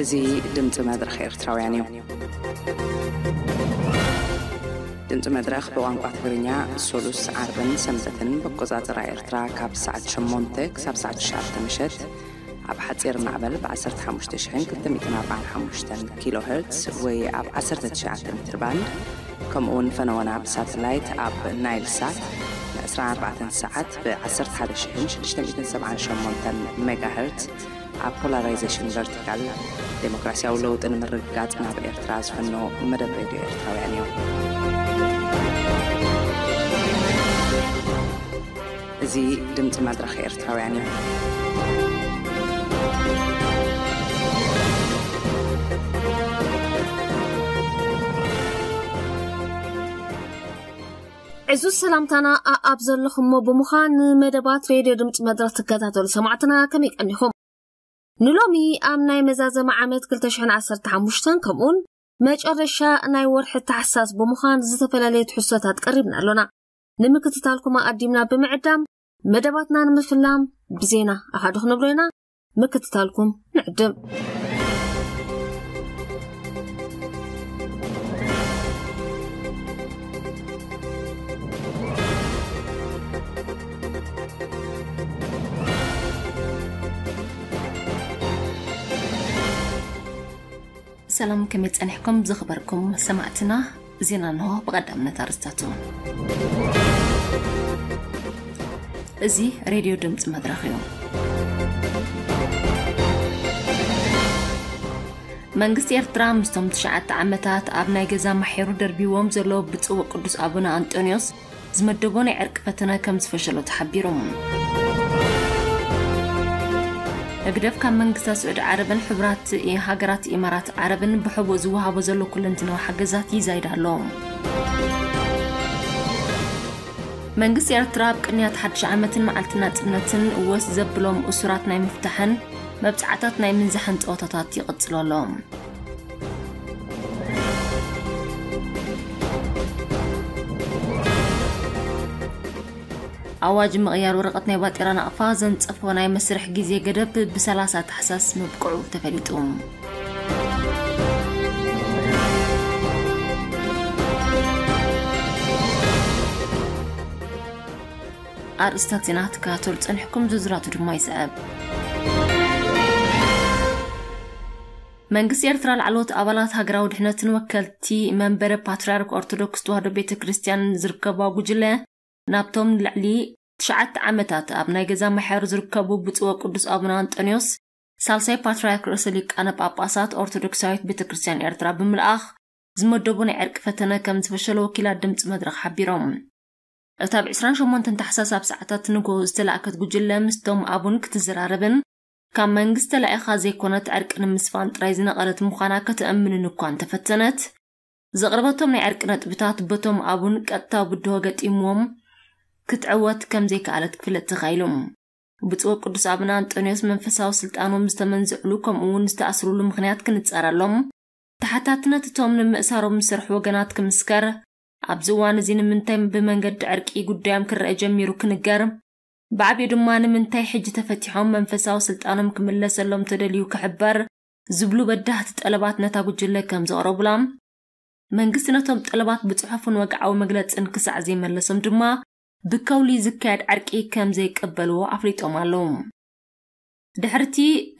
እዚ ድምፂ መድረኽ ኤርትራውያን እዩ። ድምፂ መድረኽ ብቋንቋ ትግርኛ ሶሉስ፣ ዓርብን ሰንበትን ብቆፃፅራ ኤርትራ ካብ ሰዓት ሸሞንተ ክሳብ ሰዓት ትሽዓተ ምሸት ኣብ ሓፂር ማዕበል ብ15,245 ኪሎ ሄርትስ ወይ ኣብ 19 ሜትር ባንድ፣ ከምኡ እውን ፈነወና ብሳተላይት ኣብ ናይል ሳት ን24 ሰዓት ብ11,678 ሜጋ ሄርትስ ኣብ ፖላራይዜሽን ቨርቲካል። ዴሞክራሲያዊ ለውጢ ንምርግጋጽ ናብ ኤርትራ ዝፍኖ መደብ ሬድዮ ኤርትራውያን እዩ። እዚ ድምፂ መድረኽ ኤርትራውያን እዩ። ዕዙዝ ሰላምታና ኣኣብ ዘለኹሞ ብምዃን ንመደባት ሬድዮ ድምፂ መድረኽ ትከታተሉ ሰማዕትና ከመይ ቀኒኹም? ንሎሚ ኣብ ናይ መዛዘሚ ዓመት ክልተ ሽሕን ዓሰርተ ሓሙሽተን ከምኡውን መጨረሻ ናይ ወርሒ ታሕሳስ ብምዃን ዝተፈላለየ ትሕዝቶታት ቀሪብና ኣሎና። ንምክትታልኩም ኣቐዲምና ብምዕዳም መደባትና ንምፍላም ብዜና ኣሃዱ ክንብሎ ኢና። ምክትታልኩም ንዕድም። ሰላም፣ ከመይ ጸኒሕኩም ዝኽበርኩም ሰማዕትና? ዜና እንሆ ብቐዳምነት ኣርእስታቱ። እዚ ሬድዮ ድምፂ መድረኽ እዩ። መንግስቲ ኤርትራ ምስቶም ትሽዓተ ዓመታት ኣብ ናይ ገዛ ማሕየሩ ደርቢዎም ዘሎ ብፁዕ ወቅዱስ ኣቡነ ኣንጦንዮስ ዝመደቦ ናይ ዕርቂ ፈተነ ከም ዝፈሸሎ ተሓቢሩ። ህግደፍ ካብ መንግስታት ስዑዲ ዓረብን ሕቡራት ሃገራት ኢማራት ዓረብን ብሕቡእ ዝወሃቦ ዘሎ ኩለንትናዊ ሓገዛት ይዛይድ ኣሎ። መንግስቲ ኤርትራ ኣብ ቅንያት ሓድሽ ዓመትን መዓልቲ ናጽነትን ወስ ዘብሎም እሱራት ናይ ምፍታሕን መብጽዓታት ናይ ምንዛሕን ጸወታታት ይቕጽሎ ኣሎ። ኣዋጅ ምቕያር ወረቐት ናይ ባጤራ ናቕፋ ዘንጸፎ ናይ መስርሕ ግዜ ገደብ ብ30 ታሕሳስ ምብቅዑ ተፈሊጡ። ኣርእስታት ዜና ትከታተሉ ጸኒሕኩም፣ ዝርዝራቱ ድማ ይስዕብ። መንግስቲ ኤርትራ ላዕለዎት ኣባላት ሃገራዊ ድሕነትን ወከልቲ መንበረ ፓትርያርክ ኦርቶዶክስ ተዋህዶ ቤተ ክርስቲያን ዝርከባ ጉጅለ ናብቶም ልዕሊ ትሽዓተ ዓመታት ኣብ ናይ ገዛ መሕያሩ ዝርከቡ ብፁዕ ወቅዱስ ኣቡነ ኣንጦንዮስ ሳልሳይ ፓትርያርክ ርእሰ ሊቃነ ጳጳሳት ኦርቶዶክሳዊት ቤተ ክርስቲያን ኤርትራ ብምልኣኽ ዝመደቦ ናይ ዕርቂ ፈተነ ከም ዝፈሸለ ወኪላት ድምፂ መድረኽ ሓቢሮም። እታ ብ28 ታሕሳስ ኣብ ሰዓታት ንግሆ ዝተላእከት ጉጅለ ምስቶም ኣቡን ክትዘራረብን ካብ መንግስቲ ተላኢኻ ዘይኮነት ዕርቂ ንምስፋን ጥራይ ዝነቐለት ምዃና ከተእምንን እኳ እንተፈተነት፣ ዘቕረበቶም ናይ ዕርቂ ነጥብታት በቶም ኣቡን ቀጥታዊ ብድሆ ገጢምዎም ክትዕወት ከም ዘይከኣለት ክፍለጥ ተኻኢሉ። ብፁዕ ቅዱስ ኣቡነ ኣንጦንዮስ መንፈሳዊ ስልጣኖም ዝተመንዝዕሉ ከምኡ እውን ዝተኣስሩሉ ምኽንያት ክንጸረሎም፣ ተሓታትነት እቶም ንምእሳሮም ዝሰርሑ ወገናት ክምስከር፣ ኣብዚ እዋን እዚ ንምንታይ ብመንገዲ ዕርቂ ጉዳዮም ክረአ ጀሚሩ ክንገር፣ ብዓብዩ ድማ ንምንታይ ሕጂ ተፈቲሖም መንፈሳዊ ስልጣኖም ክምለሰሎም ተደልዩ ክሕበር ዝብሉ በዳህቲ ጠለባት ነታ ጉጅለ ከም ዘቕረቡላ፣ መንግስቲ ነቶም ጠለባት ብጽሑፍን ወግዓዊ መግለጽን ክሳዕ ዘይመለሶም ድማ ብከውሊ ዝካየድ ዕርቂ ከም ዘይቀበልዎ ኣፍሊጦም ኣለዉ። ድሕርቲ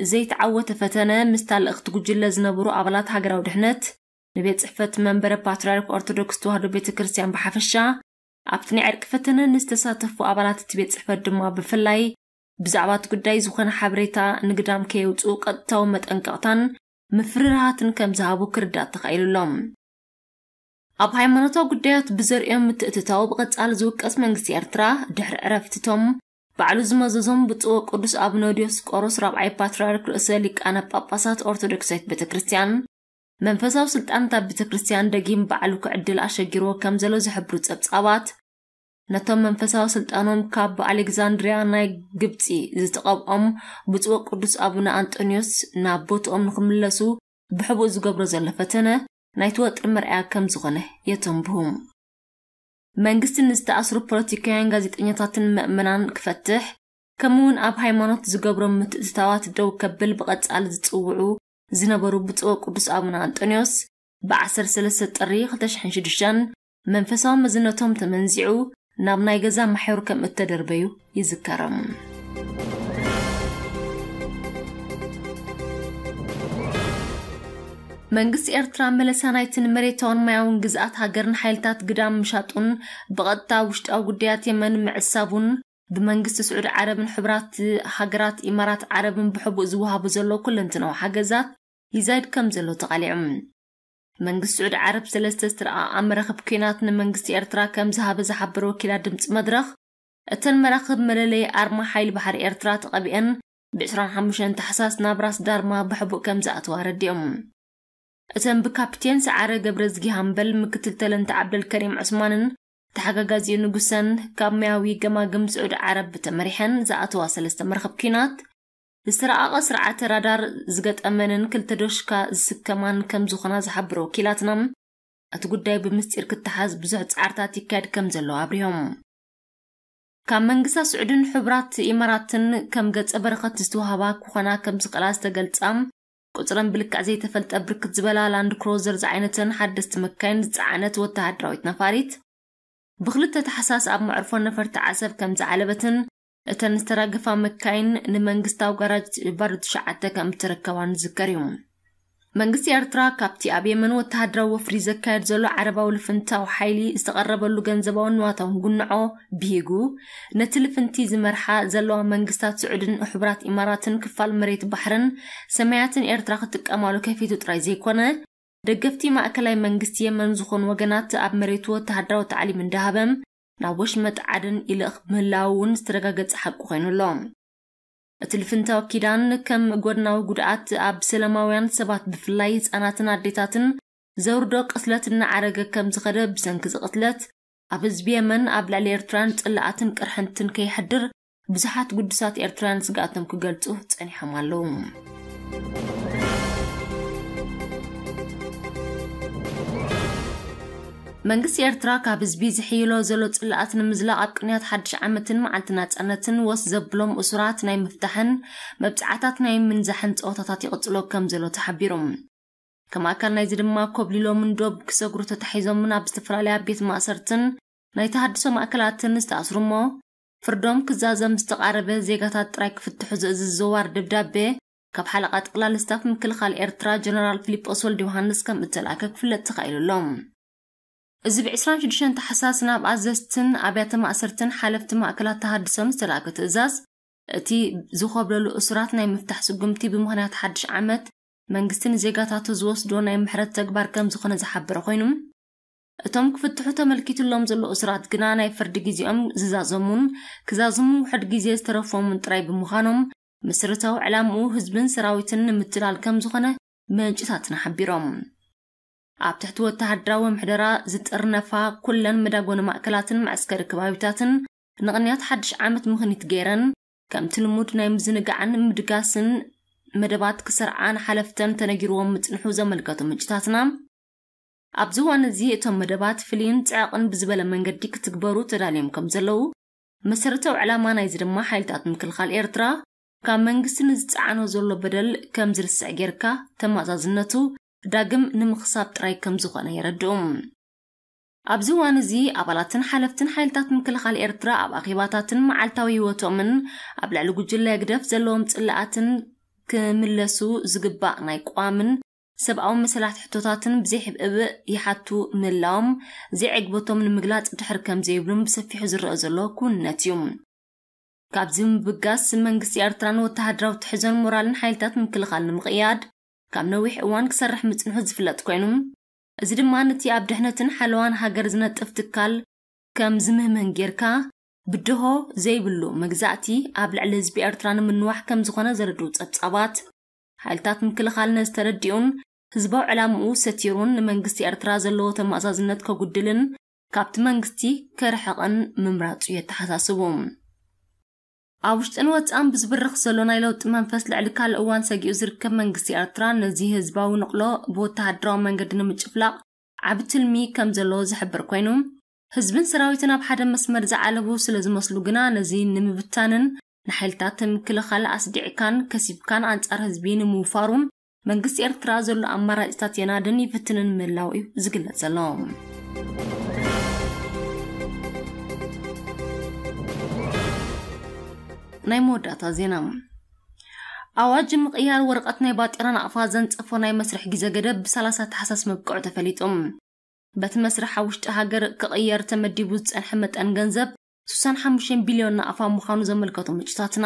ዘይተዓወተ ፈተነ ምስታ ልእኽቲ ጉጅለ ዝነበሩ ኣባላት ሃገራዊ ድሕነት ንቤት ጽሕፈት መንበረ ፓትርያርክ ኦርቶዶክስ ተዋህዶ ቤተ ክርስቲያን ብሓፈሻ ኣብቲ ናይ ዕርቂ ፈተነ ንዝተሳተፉ ኣባላት እቲ ቤት ጽሕፈት ድማ ብፍላይ ብዛዕባ እቲ ጉዳይ ዝኾነ ሓበሬታ ንግዳም ከየውፅኡ ቀጥታዊ መጠንቀቕታን ምፍርራሃትን ከም ዝሃቡ ክርዳእ ተኻኢሉ ኣሎ። ኣብ ሃይማኖታዊ ጉዳያት ብዘርእዮም ምትእትታው ብቐጻሊ ዝውቀስ መንግስቲ ኤርትራ ድሕሪ ዕረፍትቶም ባዕሉ ዝመዘዞም ብፁዕ ወቅዱስ ኣቡነ ዲዮስቆሮስ ራብዓይ ፓትርያርክ ርእሰ ሊቃነ ጳጳሳት ኦርቶዶክሳዊት ቤተ ክርስቲያን መንፈሳዊ ስልጣን እታ ቤተ ክርስቲያን ደጊም ባዕሉ ክዕድል ኣሸጊርዎ ከም ዘሎ ዝሕብሩ ጸብጻባት፣ ነቶም መንፈሳዊ ስልጣኖም ካብ ኣሌግዛንድርያ ናይ ግብጺ ዝተቐብኦም ብፁዕ ቅዱስ ኣቡነ ኣንጦንዮስ ናብ ቦትኦም ንኽምለሱ ብሕቡእ ዝገብሮ ዘሎ ፈተነ ናይቲ ወጥሪ መርኣያ ከም ዝኾነ የተንብሁ። መንግስቲ ንዝተኣስሩ ፖለቲካውያን፣ ጋዜጠኛታትን ምእመናን ክፈትሕ፣ ከምኡውን ኣብ ሃይማኖት ዝገብሮም ምትእትታዋት ደው ከብል ብቐጻሊ ዝጽውዑ ዝነበሩ ብፁዕ ቅዱስ ኣቡነ ኣንጦንዮስ ብ13 ጥሪ 2006 መንፈሳዊ መዝነቶም ተመንዚዑ ናብ ናይ ገዛ ማሕዮር ከም እተደርበዩ ይዝከር። መንግስቲ ኤርትራ መለሳ ናይትን መሬታውን ማያውን ግዝኣት ሃገርን ሓይልታት ግዳም ምሻጡን ብቐጥታ ውሽጣዊ ጉዳያት የመን ምዕሳቡን ብመንግስቲ ስዑዲ ዓረብን ሕቡራት ሃገራት ኢማራት ዓረብን ብሕቡእ ዝወሃቡ ዘሎ ኩለንትናዊ ሓገዛት ይዛይድ ከም ዘሎ ተቓሊዑ። መንግስቲ ስዑዲ ዓረብ ሰለስተ ዝተረኣኣ መራኽብ ኲናት ንመንግስቲ ኤርትራ ከም ዝሃበ ዝሓበረ ወኪላት ድምፂ መድረኽ፣ እተን መራኽብ መለለይ ኣርማ ሓይሊ ባሕሪ ኤርትራ ተቐቢአን ብ25 ታሕሳስ ናብ ራስ ዳርማ ብሕቡእ ከም ዝኣተዋ ረዲኦም። እተን ብካፕቴን ሰዓረ ገብረዝጊ ሃምበል፣ ምክትል ተለንተ ዓብደልከሪም ዑስማንን ተሓጋጋዚኡ ንጉሰን ካብ ማያዊ ገማግም ስዑዲ ዓረብ ተመሪሐን ዝኣተዋ ሰለስተ መራኽብ ኲናት፣ ዝተረቓቐ ስርዓተ ራዳር ዝገጠመንን ክልተ ዶሽካ ዝስከማን ከም ዝኾና ዝሓበሩ ወኪላትና፣ እቲ ጉዳይ ብምስጢር ክተሓዝ ብዙሕ ጻዕርታት ይካየድ ከም ዘሎ ኣብሪሆም። ካብ መንግስታት ስዑድን ሕቡራት ኢማራትን ከም ገጸ በረኸት ዝተዋህባ ክኾና ከም ዝኽእላ ዝተገልጻ፣ ቁጽረን ብልክዕ ዘይተፈልጠ ብርክት ዝበላ ላንድ ክሮዘር ዝዓይነተን ሓደስቲ መካይን ዝጸዓነት ወተሃደራዊት ነፋሪት፣ ብክልተ ታሕሳስ ኣብ መዕርፎ ነፈርቲ ዓሰብ ከም ዝዓለበትን እተን ዝተራገፋ መካይን ንመንግስታዊ ጋራጅ ባዶ ትሽዓተ ከም እተረከባን ዝዝከር እዩ። መንግስቲ ኤርትራ ካብቲ ኣብ የመን ወተሃደራዊ ወፍሪ ዘካየድ ዘሎ ዓረባዊ ልፍንታዊ ሓይሊ ዝተቐረበሉ ገንዘባውን ንዋታውን ጉንዖ ብሂጉ፣ ነቲ ልፍንቲ ዝመርሓ ዘለዋ መንግስታት ስዑድን ሕቡራት ኢማራትን ክፋል መሬት ባሕርን ሰማያትን ኤርትራ ክትጥቀማሉ ከፊቱ ጥራይ ዘይኮነ፣ ደገፍቲ ማእከላይ መንግስቲ የመን ዝኾኑ ወገናት ኣብ መሬቱ ወተሃደራዊ ታዕሊም እንዳሃበም ናብ ወሽመጥ ዓደን ይልእኽ ምህላው እውን ዝተረጋገጸ ሓቂ ኮይኑ ኣሎ። እቲ ልፍንታዊ ኪዳን ከም ጎድናዊ ጉድኣት ኣብ ሰላማውያን ሰባት ብፍላይ ህጻናትን ኣዴታትን ዘውርዶ ቅትለት እናዓረገ ከም ዝኸደ ብሰንኪ ዝቕትለት ኣብ ህዝቢ የመን ኣብ ልዕሊ ኤርትራን ጽላኣትን ቅርሕንትን ከይሕድር ብዙሓት ግዱሳት ኤርትራውያን ስግኣቶም ክገልጹ ጸኒሖም ኣለዉ። መንግስቲ ኤርትራ ካብ ህዝቢ ዝሕይሎ ዘሎ ጽላኣት ንምዝላቕ ኣብ ቅንያት ሓድሽ ዓመትን መዓልቲ ናጻነትን ወስ ዘብሎም እሱራት ናይ ምፍታሕን መብጽዓታት ናይ ምንዛሕን ጸወታታት ይቕጽሎ ከም ዘሎ ተሓቢሩ። ከም ኣካል ናይዚ ድማ ኮብሊሎምን ዶብ ክሰግሩ ተታሒዞምን ኣብ ዝተፈላለያ ቤት ማእሰርትን ናይ ተሃድሶ ማእከላትን ዝተኣስሩ እሞ ፍርዶም ክዛዘም ዝተቓረበ ዜጋታት ጥራይ ክፍትሑ ዝእዝዝ ዘዋር ደብዳቤ ካብ ሓለቓ ጠቕላሊ ስታፍ ምክልኻል ኤርትራ ጀነራል ፊሊጶስ ወልደ ዮሃንስ ከም እተላእከ ክፍለጥ ተኻኢሉ ኣሎ። እዚ ብ26 ታሕሳስ ናብ ኣዘዝትን ኣብያተ ማእሰርትን ሓለፍቲ ማእከላት ተሃድሶን ዝተላእከ ትእዛዝ፣ እቲ ዝኾብለሉ እሱራት ናይ ምፍታሕ ስጉምቲ ብምኽንያት ሓድሽ ዓመት መንግስቲ ንዜጋታቱ ዝወስዶ ናይ ምሕረት ተግባር ከም ዝኾነ ዝሓበረ ኮይኑ፣ እቶም ክፍትሑ ተመልኪትሎም ዘሎ እሱራት ግና ናይ ፍርዲ ግዜኦም ዝዛዘሙን ክዛዝሙ ውሕድ ግዜ ዝተረፎምን ጥራይ ብምዃኖም፣ መሰረታዊ ዕላምኡ ህዝብን ሰራዊትን ንምትላል ከም ዝኾነ ምንጭታትና ሓቢሮም። ኣብ ትሕቲ ወተሃደራዊ ምሕደራ ዝጥርነፋ ኩለን መዳጎኒ ማእከላትን መዐስከሪ ከባቢታትን ንቕንያት ሓድሽ ዓመት ምኽኒት ገይረን፣ ከምቲ ልሙድ ናይ ምዝንጋዕን ምድጋስን መደባት ክሰርዓ ንሓለፍተን ተነጊርዎም ምጽንሑ ዘመልከቱ ምንጭታትና፣ ኣብዚ እዋን እዚ እቶም መደባት ፍልይን ጽዕቕን ብዝበለ መንገዲ ክትግበሩ ተዳልዮም ከም ዘለዉ፣ መሰረታዊ ዕላማ ናይዚ ድማ ሓይልታት ምክልኻል ኤርትራ ካብ መንግስቲ ንዝጸዓኖ ዘሎ በደል ከም ዝርስዕ ጌርካ ተማዛዝነቱ ዳግም ንምኽሳብ ጥራይ ከም ዝኾነ የረድኡ። ኣብዚ እዋን እዚ ኣባላትን ሓለፍትን ሓይልታት ምክልኻል ኤርትራ ኣብ ኣኼባታትን መዓልታዊ ህይወቶምን ኣብ ልዕሊ ጉጅለ ህግደፍ ዘለዎም ጽላኣትን ክምለሱ ዝግባእ ናይ ቅዋምን ሰብኣዊ መሰላት ሕቶታትን ብዘይሕብእብእ ይሓቱ ምህላዎም ዘይዕግበቶም ንምግላጽ ድሕር ከም ዘይብሉን ብሰፊሑ ዝረአ ዘሎ ክውንነት እዩ። ካብዚ ምብጋስ መንግስቲ ኤርትራን ወተሃደራዊ ትሕዞን ሞራልን ሓይልታት ምክልኻል ንምቕያድ ካብ ነዊሕ እዋን ክሰርሕ ምጽንሑ ዝፍለጥ ኮይኑ፣ እዚ ድማ ነቲ ኣብ ድሕነትን ሓለዋን ሃገር ዝነጥፍ ትካል ከም ዝምህመን ጌርካ ብድሆ ዘይብሉ መግዛእቲ ኣብ ልዕሊ ህዝቢ ኤርትራ ንምንዋሕ ከም ዝኾነ ዘረድኡ ጸብጻባት፣ ሓይልታት ምክልኻል ነዚ ተረዲኡን ህዝባዊ ዕላምኡ ሰቲሩን ንመንግስቲ ኤርትራ ዘለዎ ተመኣዛዝነት ከጉድልን ካብቲ መንግስቲ ከርሕቕን ምምራጹ የተሓሳስቡ። ኣብ ውሽጥን ወጻእን ብዝብርኽ ዘሎ ናይ ለውጢ መንፈስ ልዕሊ ካልእ እዋን ሰጊኡ ዝርከብ መንግስቲ ኤርትራ ነዚ ህዝባዊ ንቕሎ ብወተሃደራዊ መንገዲ ንምጭፍላቕ ዓቢ ትልሚ ከም ዘለዎ ዝሕብር ኮይኑ፣ ህዝብን ሰራዊትን ኣብ ሓደ መስመር ዝዓለቡ ስለ ዝመስሉ ግና ነዚ ንምብታንን ንሓይልታት ምክልኻል ኣስዲዕካን ከሲብካን ኣንጻር ህዝቢ ንምውፋሩን መንግስቲ ኤርትራ ዘሎ ኣማራጺታት የናድን ይፍትንን ምህላው እዩ ዝግለጽ ዘሎ። ናይ መወዳእታ ዜና። ኣዋጅ ምቕያር ወረቐት ናይ ባጤራ ናቕፋ ዘንጸፎ ናይ መስርሕ ግዜ ገደብ ብ30 ታሕሳስ ምብቅዑ ተፈሊጡ። በቲ መስርሕ ኣብ ውሽጢ ሃገር ክቕየር ተመዲቡ ዝጸንሐ መጠን ገንዘብ 65 ቢልዮን ናቕፋ ምዃኑ ዘመልከቱ ምንጭታትና፣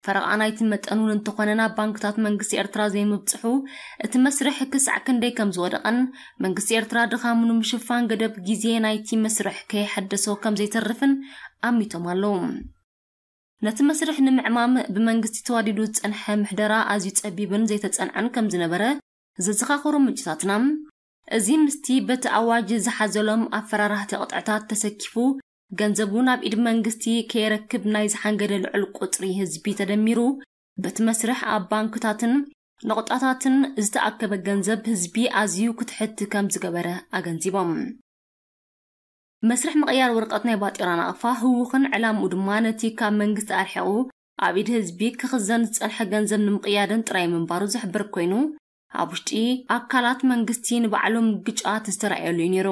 ፈረቓ ናይቲ መጠን እውን እንተኾነ ናብ ባንክታት መንግስቲ ኤርትራ ዘይምብጽሑ፣ እቲ መስርሕ ክሳዕ ክንደይ ከም ዝወደቐን መንግስቲ ኤርትራ ድኻሙ ንምሽፋን ገደብ ግዜ ናይቲ መስርሕ ከይሐደሶ ከም ዘይተርፍን ኣሚቶም ኣለዉ። ነቲ መስርሕ ንምዕማም ብመንግስቲ ተዋዲዱ ዝጸንሐ ምሕደራ ኣዝዩ ጸቢብን ዘይተጸንዐን ከም ዝነበረ ዘዘኻኸሩ ምንጭታትና፣ እዚ ምስቲ በቲ ኣዋጅ ዝሓዘሎም ኣፈራራህቲ ቅጥዕታት ተሰኪፉ፣ ገንዘቡ ናብ ኢድ መንግስቲ ከየረክብ ናይ ዝሓንገደ ልዑል ቁጽሪ ህዝቢ ተደሚሩ፣ በቲ መስርሕ ኣብ ባንክታትን ነቑጣታትን ዝተኣከበ ገንዘብ ህዝቢ ኣዝዩ ክትሕቲ ከም ዝገበረ ኣገንዚቦም። መስርሕ ምቕያር ወረቐት ናይ ባጤራ ናቕፋ ህውኽን ዕላምኡ ድማ ነቲ ካብ መንግስቲ ኣርሒቑ ኣብ ኢድ ህዝቢ ክኽዘን ዝጸንሐ ገንዘብ ንምቕያድን ጥራይ ምንባሩ ዝሕብር ኮይኑ፣ ኣብ ውሽጢ ኣካላት መንግስቲ ንባዕሎም ግጫት ዝተራእየሉ እዩ ነይሩ።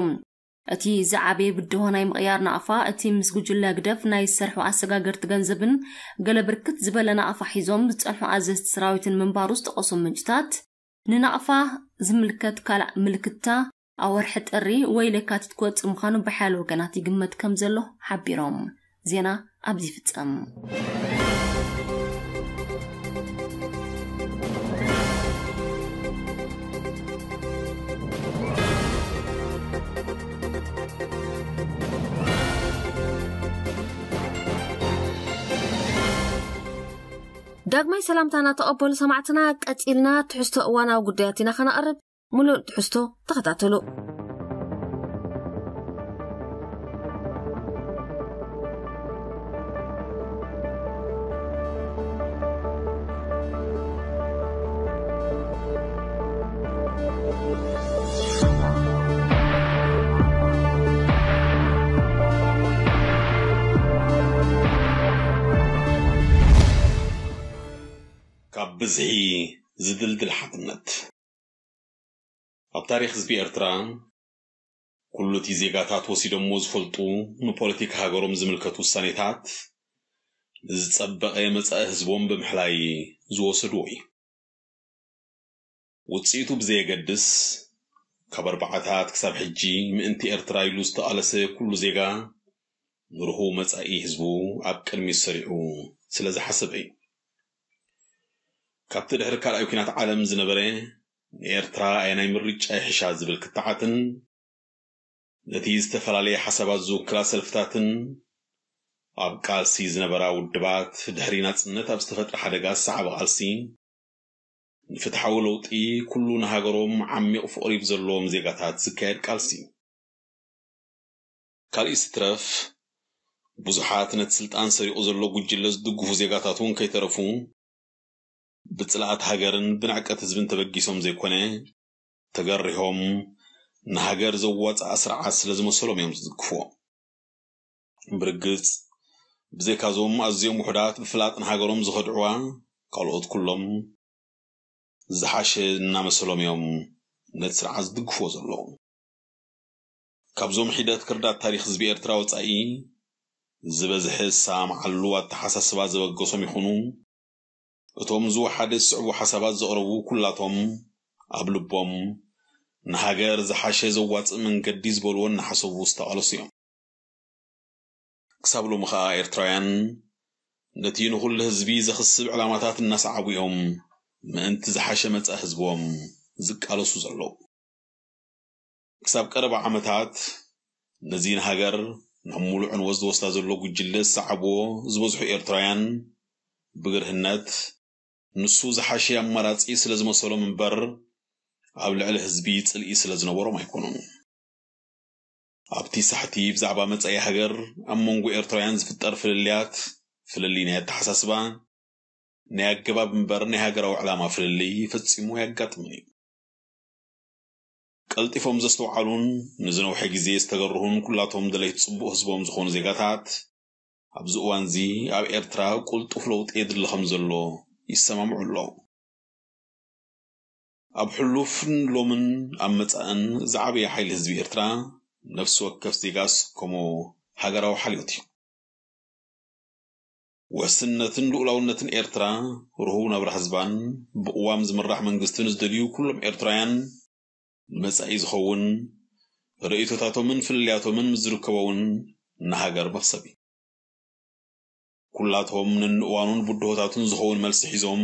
እቲ ዝዓበየ ብድሆ ናይ ምቕያር ናቕፋ፣ እቲ ምስ ጉጅለ ህግደፍ ናይ ዝሰርሑ ኣሰጋገርቲ ገንዘብን ገለ ብርክት ዝበለ ናቕፋ ሒዞም ዝጸንሑ ኣዘዝቲ ሰራዊትን ምንባሩ ዝጠቐሱ ምንጭታት፣ ንናቕፋ ዝምልከት ካልእ ምልክታ ኣብ ወርሒ ጥሪ ወይ ለካቲት ክወጽእ ምዃኑ ብሓያሎ ወገናት ይግመት ከም ዘሎ ሓቢሮም። ዜና ኣብዚ ይፍጸም። ዳግማይ ሰላምታና ተቐበሉ ሰማዕትና። ቀጺልና ትሕዝቶ እዋናዊ ጉዳያት ኢና ከነቕርብ። ሙሉእ ትሕዝቶ ተኸታተሉ። ካብ ብዝሒ ዝድልድል ሓትነት። ኣብ ታሪኽ ህዝቢ ኤርትራ፣ ኩሉ እቲ ዜጋታት ወሲዶምዎ ዝፈልጡ ንፖለቲካ ሃገሮም ዝምልከቱ ውሳኔታት፣ ንዝጸበቐ መጻኢ ህዝቦም ብምሕላይ ዝወሰድዎ እዩ። ውጽኢቱ ብዘየገድስ፣ ካብ ኣርባዓታት ክሳብ ሕጂ ምእንቲ ኤርትራ ኢሉ ዝተቓለሰ ኩሉ ዜጋ፣ ንርሁው መጻኢ ህዝቡ ኣብ ቅድሚት ሰሪዑ ስለ ዝሓሰበ እዩ። ካብቲ ድሕሪ ካልኣይ ኲናት ዓለም ዝነበረ፣ ንኤርትራ ኣየናይ ምርጫ ይሕሻ ዝብል ክትዓትን፣ ነቲ ዝተፈላለየ ሓሳባት ዝውክላ ሰልፍታትን ኣብ ቃልሲ ዝነበራ ውድባት፣ ድሕሪ ናጽነት ኣብ ዝተፈጥረ ሓደጋ ዝሰዓበ ቃልሲ፣ ንፍትሓዊ ለውጢ ኩሉ ንሃገሮም ዓሚቕ ፍቕሪ ብዘለዎም ዜጋታት ዝካየድ ቃልሲ። ካልእ ይትረፍ፣ ብዙሓት ነቲ ስልጣን ሰሪቑ ዘሎ ጉጅለ ዝድግፉ ዜጋታት እውን ከይተረፉ፣ ብጽልኣት ሃገርን ብንዕቀት ህዝብን ተበጊሶም ዘይኮነ፣ ተገሪሆም ንሃገር ዘዋጽኣ ስርዓት ስለ ዝመሰሎም እዮም ዝድግፍዎ። ብርግጽ፣ ብዘይካዞም ኣዝዮም ውሑዳት ብፍላጥ ንሃገሮም ዝኸድዕዋ፣ ካልኦት ኩሎም ዝሓሸ እናመሰሎም እዮም ነቲ ስርዓት ዝድግፍዎ ዘለዉ። ካብዞም ሒደት ክርዳት ታሪኽ ህዝቢ ኤርትራ ወጻኢ፣ ዝበዝሐ ዝሰማምዓሉ ኣተሓሳስባ ዘበገሶም ይኹኑ፣ እቶም ዝወሓደ ዝስዕቡ ሓሳባት ዘቕረቡ ኩላቶም ኣብ ልቦም ንሃገር ዝሓሸ ዘዋጽእ መንገዲ ዝበልዎ እናሓሰቡ ዝተቓለሱ እዮም። ክሳብ ሎሚ ኸኣ ኤርትራውያን ነቲ ንኹሉ ህዝቢ ዘኽስብ ዕላማታት እናሰዓቡ እዮም ምእንቲ ዝሓሸ መጻኢ ህዝቦም ዝቃለሱ ዘለዉ። ክሳብ ቀረባ ዓመታት ነዚ ንሃገር ናብ ሙሉእ ዕንወት ዝወስዳ ዘሎ ጉጅለ ዝሰዓብዎ ዝበዝሑ ኤርትራውያን ብግርህነት ንሱ ዝሓሸ ኣማራጺ ስለ ዝመሰሎም እምበር ኣብ ልዕሊ ህዝቢ ጽልኢ ስለ ዝነበሮም ኣይኮኑን። ኣብቲ ሳሕቲ ብዛዕባ መጻኢ ሃገር ኣብ መንጎ ኤርትራውያን ዝፍጠር ፍልልያት፣ ፍልልይ ናይ ኣተሓሳስባ፣ ናይ ኣገባብ እምበር ናይ ሃገራዊ ዕላማ ፍልልይ ፈጺሙ ኣየጋጥምን እዩ። ቀልጢፎም ዘስተውዓሉን ንዝነውሐ ግዜ ዝተገርሁን ኩላቶም ደለይቲ ጽቡቕ ህዝቦም ዝኾኑ ዜጋታት፣ ኣብዚ እዋንዚ ኣብ ኤርትራ ቁልጡፍ ለውጢ የድሊ ከም ዘሎ ይሰማምዑ ኣለዉ። ኣብ ሕሉፍን ሎምን ኣብ መጻእን ዝዓበየ ሓይሊ ህዝቢ ኤርትራ፣ ነፍሲ ወከፍ ዜጋ ዝስከሞ ሃገራዊ ሓልዮት እዩ። ውሕስነትን ልኡላውነትን ኤርትራ፣ ርሁው ናብራ ህዝባን ብቕዋም ዝምራሕ መንግስትን ዝደልዩ ኩሎም ኤርትራውያን፣ ንመጻኢ ዝኸውን ርእይቶታቶምን ፍልልያቶምን ምስ ዝርከቦ እውን ንሃገር መኽሰብ እዩ። ኩላቶም ነንእዋኑን ብድሆታቱን ዝኸውን መልሲ ሒዞም፣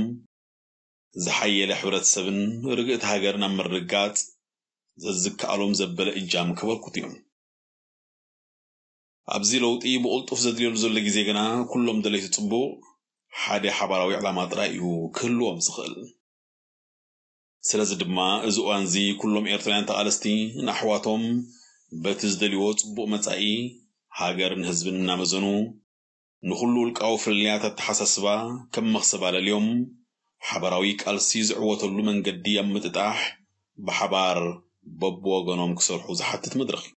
ዝሓየለ ሕብረተሰብን ርግእቲ ሃገርን ኣብ ምርግጋጽ ዘዝከኣሎም ዘበለ እጃም ከበርክቱ እዮም። ኣብዚ ለውጢ ብቕልጡፍ ዘድልየሉ ዘሎ ግዜ ግና፣ ኩሎም ደለይቲ ጽቡቕ ሓደ ሓባራዊ ዕላማ ጥራይ እዩ ክህልዎም ዝኽእል። ስለዚ ድማ፣ እዚ እዋንዚ ኩሎም ኤርትራውያን ተቓለስቲ ንኣሕዋቶም በቲ ዝደልይዎ ጽቡቕ መጻኢ፣ ሃገርን ህዝብን እናመዘኑ፣ ንኹሉ ውልቃዊ ፍልልያት ኣተሓሳስባ ከም መኽሰብ ኣለልዮም፣ ሓባራዊ ቃልሲ ዝዕወተሉ መንገዲ ኣብ ምጥጣሕ፣ ብሓባር በብወገኖም ክሰርሑ ዝሓትት መድረኽ እዩ።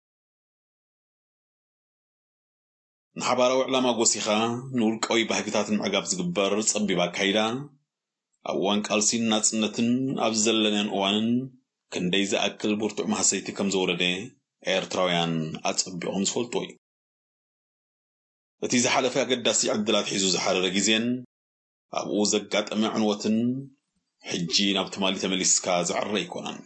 ንሓባራዊ ዕላማ ጎሲኻ፣ ንውልቃዊ ባህግታት ንምዕጋብ ዝግበር ጸቢብ ኣካይዳ፣ ኣብ እዋን ቃልሲን ናጽነትን ኣብ ዘለናን እዋንን ክንደይ ዝኣክል ብርቱዕ ማህሰይቲ ከም ዘውረደ ኤርትራውያን ኣጸቢቖም ዝፈልጥዎ እዩ። እቲ ዝሓለፈ ኣገዳሲ ዕድላት ሒዙ ዝሓረረ ግዜን ኣብኡ ዘጋጠመ ዕንወትን፣ ሕጂ ናብ ትማሊ ተመሊስካ ዝዕረ ኣይኮነን።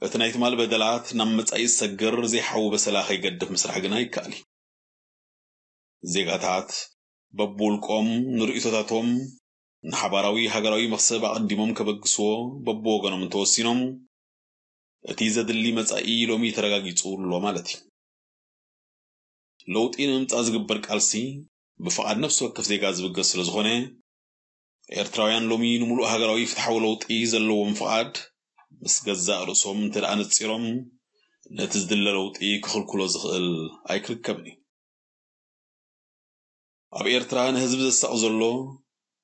እቲ ናይ ትማሊ በደላት ናብ መጻኢ ዝሰግር ዘይሓዊ በሰላ ከይገድፍ ምስራሕ ግና ይከኣል እዩ። ዜጋታት በብውልቆም ንርእይቶታቶም ንሓባራዊ ሃገራዊ መኽሰብ ኣቐዲሞም ከበግስዎ በብወገኖም እንተወሲኖም፣ እቲ ዘድሊ መጻኢ ሎሚ ተረጋጊጹ ኣሎ ማለት እዩ። ለውጢ ንምምጻእ ዝግበር ቃልሲ ብፍቓድ ነፍሲ ወከፍ ዜጋ ዝብገስ ስለ ዝኾነ፣ ኤርትራውያን ሎሚ ንምሉእ ሃገራዊ ፍትሓዊ ለውጢ ዘለዎም ፍቓድ፣ ምስ ገዛእ ርእሶም እንተ ደኣ ነጺሮም፣ ነቲ ዝድለ ለውጢ ክኽልክሎ ዝኽእል ኣይክርከብን እዩ። ኣብ ኤርትራ ንህዝቢ ዘሳቕ ዘሎ፣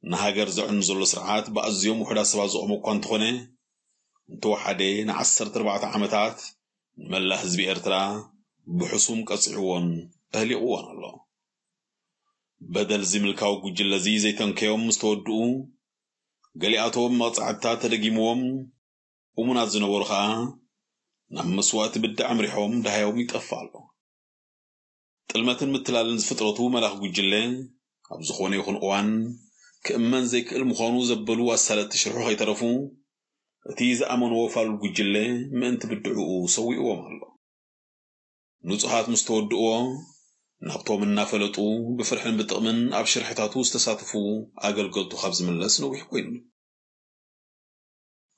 ንሃገር ዘዕኑ ዘሎ ስርዓት ብኣዝዮም ውሑዳት ሰባት ዝቖመ እኳ እንተኾነ፣ እንተወሓደ ንዓሰርተ ኣርባዕተ ዓመታት ንመላእ ህዝቢ ኤርትራ ብሕሱም ቀጺዕዎን ኣህሊቕዎን ኣሎ። በደል እዚ ምልካዊ ጉጅለ እዚ ዘይተንከዮም ምስ ተወድኡ፣ ገሊኣቶም መቕጻዕትታት ተደጊምዎም፣ እሙናት ዝነበሩ ኸኣ ናብ መስዋእቲ ብድዕ ኣምሪሖም ደሃዮም ይጠፍእ ኣሎ። ጥልመትን ምትላልን ዝፍጥረቱ መላኺ ጉጅለ፣ ኣብ ዝኾነ ይኹን እዋን ክእመን ዘይክእል ምዃኑ ዘበሉ ኣሳለጥቲ ሽርሑ ከይተረፉ፣ እቲ ዝኣመንዎ ፋሉል ጉጅለ ምእንቲ ብድዕኡ ሰዊእዎም ኣሎ። ንጹሃት ምስ ተወድእዎ፣ ናብቶም እናፈለጡ ብፍርሕን ብጥቕምን ኣብ ሽርሕታቱ ዝተሳተፉ ኣገልገልቱ ካብ ዝምለስ ነዊሕ ኮይኑ።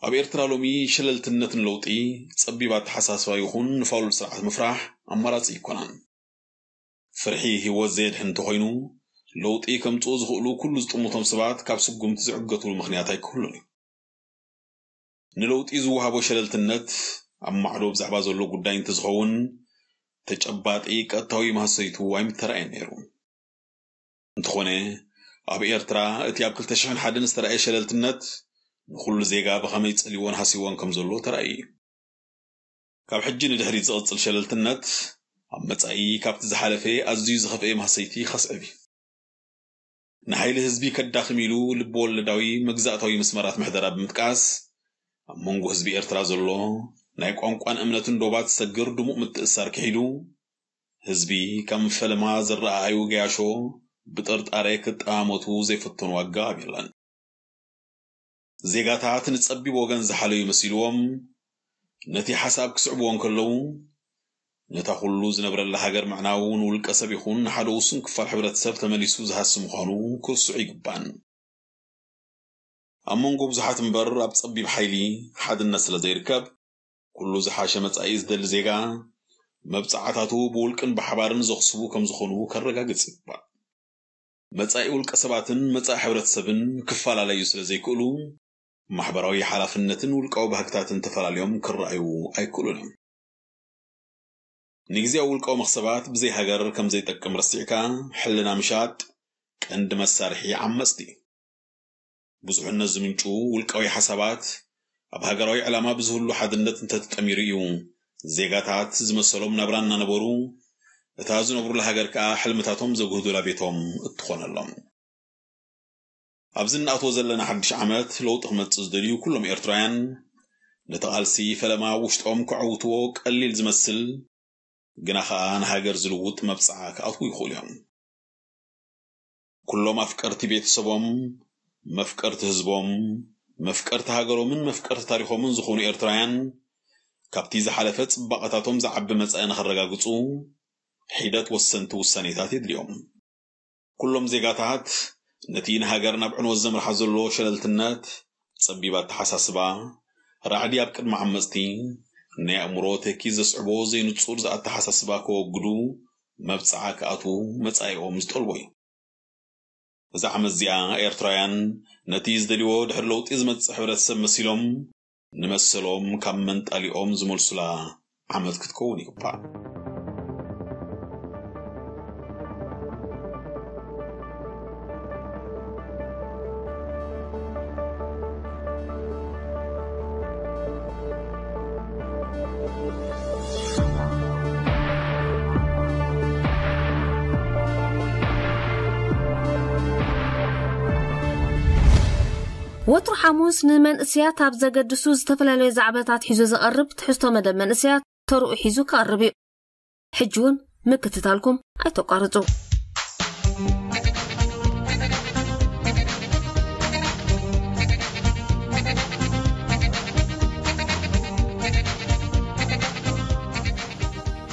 ኣብ ኤርትራ ሎሚ ሸለልትነትን ለውጢ፣ ጸቢብ ኣተሓሳስባ ይኹን ንፋሉል ስርዓት ምፍራሕ ኣማራጺ ኣይኮነን። ፍርሒ ህይወት ዘየድሕን እንተኾይኑ፣ ለውጢ ከምጽኡ ዝኽእሉ ኩሉ ዝጥምቶም ሰባት ካብ ስጉምቲ ዝዕገትሉ ምኽንያት ኣይክህሉን እዩ። ንለውጢ ዝወሃቦ ሸለልትነት ኣብ ማዕዶ ብዛዕባ ዘሎ ጉዳይ እንተዝኸውን፣ ተጨባጢ ቀጥታዊ ማህሰይቱ ኣይምተራእየን ነይሩ። እንተኾነ፣ ኣብ ኤርትራ እቲ ኣብ ክልተ ሽሕን ሓደን ዝተራእየ ሸለልትነት ንኹሉ ዜጋ ብኸመይ ጸልዎን ሃስይዎን ከም ዘሎ ተራእዩ እዩ። ካብ ሕጂ ንድሕሪት ዝቕጽል ሸለልትነት፣ ኣብ መጻኢ ካብቲ ዝሓለፈ ኣዝዩ ዝኸፍኤ ማህሰይቲ ከስዕብ እዩ። ንሓይሊ ህዝቢ ከዳኽም ኢሉ ልቢ ወለዳዊ መግዛእታዊ መስመራት ምሕደራ ብምጥቃስ፣ ኣብ መንጎ ህዝቢ ኤርትራ ዘሎ ናይ ቋንቋን እምነትን ዶባት ዝሰግር ድሙቕ ምትእስሳር ክሒዱ፣ ህዝቢ ከም ፈለማ ዝረኣኣዩ ገያሾ ብጥርጣሬ ክጠማመቱ ዘይፈተኑ ኣገባብ የለን። ዜጋታት ንጸቢብ ወገን ዝሓለዩ መሲልዎም፣ ነቲ ሓሳብ ክስዕብዎ እንከለዉ፣ ነታ ኩሉ ዝነብረላ ሃገር ምዕናው ንውልቀ ሰብ ይኹን ንሓደ ውሱን ክፋል ሕብረተሰብ ተመሊሱ ዝሃሲ ምዃኑ ክርሱዕ ይግባን። ኣብ መንጎ ብዙሓት እምበር ኣብ ጸቢብ ሓይሊ ሓድነት ስለ ዘይርከብ፣ ኩሉ ዝሓሸ መጻኢ ዝደሊ ዜጋ፣ መብጻዓታቱ ብውልቅን ብሓባርን ዘኽስቡ ከም ዝኾኑ ከረጋግጽ ይግባእ። መጻኢ ውልቀ ሰባትን መጻኢ ሕብረተሰብን ክፈላለዩ ስለ ዘይክእሉ፣ ማሕበራዊ ሓላፍነትን ውልቃዊ ባህግታትን ተፈላለዮም ክረኣዩ ኣይክእሉን እዮም። ንግዜያዊ ውልቃዊ መኽሰባት ብዘይ ሃገር ከም ዘይጠቅም ረሲዕካ፣ ሕልና ምሻጥ ቀንዲ መሳርሒ ዓመጽቲ እዩ። ብዙሕነት ዝምንጩ ውልቃዊ ሓሳባት ኣብ ሃገራዊ ዕላማ ብዝህሉ ሓድነት እንተተጠሚሩ እዩ፣ ዜጋታት ዝመሰሎም ናብራ እናነበሩ፣ እታ ዝነብሩላ ሃገር ከኣ ሕልምታቶም ዘግህዱላ ቤቶም እትኾነሎም። ኣብዚ እንኣትዎ ዘለና ሓድሽ ዓመት ለውጢ ክመጽእ ዝደልዩ ኩሎም ኤርትራውያን፣ ነቲ ቃልሲ ፈለማ ውሽጦም ከዕውትዎ ቀሊል ዝመስል፣ ግና ኸኣ ንሃገር ዝልውጥ መብጽዓ ክኣትዉ ይኽእሉ እዮም። ኩሎም ኣፍቀርቲ ቤተሰቦም፣ መፍቀርቲ ህዝቦም፣ መፍቀርቲ ሃገሮምን መፍቀርቲ ታሪኾምን ዝኾኑ ኤርትራውያን፣ ካብቲ ዝሓለፈ ጽባቐታቶም ዝዓቢ መጻኢ ንኸረጋግጹ፣ ሒደት ወሰንቲ ውሳኔታት የድልዮም። ኩሎም ዜጋታት ነቲ ንሃገር ናብ ዕንወት ዘምርሓ ዘሎ ሸለልትነት፣ ጸቢብ ኣተሓሳስባ፣ ራዕዲ ኣብ ቅድሚ ዓመጽቲ፣ ናይ ኣእምሮ ተኪ ዘስዕቦ ዘይንጹር ዝኣተሓሳስባ ከወግዱ፣ መብጽዓ ክኣትዉ መጻኢኦም ዝጠልቦ እዩ። እዛ ዓመት እዚኣ ኤርትራውያን ነቲ ዝደልይዎ ድሕሪ ለውጢ ዝመጽእ ሕብረተሰብ መሲሎም ንመሰሎም ካብ መንጣሊኦም ዝመልሱላ ዓመት ክትከውን ይግባእ። ወትሩ ሓሙስ ንመንእሰያት ኣብ ዘገድሱ ዝተፈላለዩ ዛዕባታት ሒዙ ዝቐርብ ትሕዝቶ መደብ መንእሰያት ተርኡ ሒዙ ክቐርብ እዩ። ሕጂ እውን ምክትታልኩም ኣይተቋርጹ።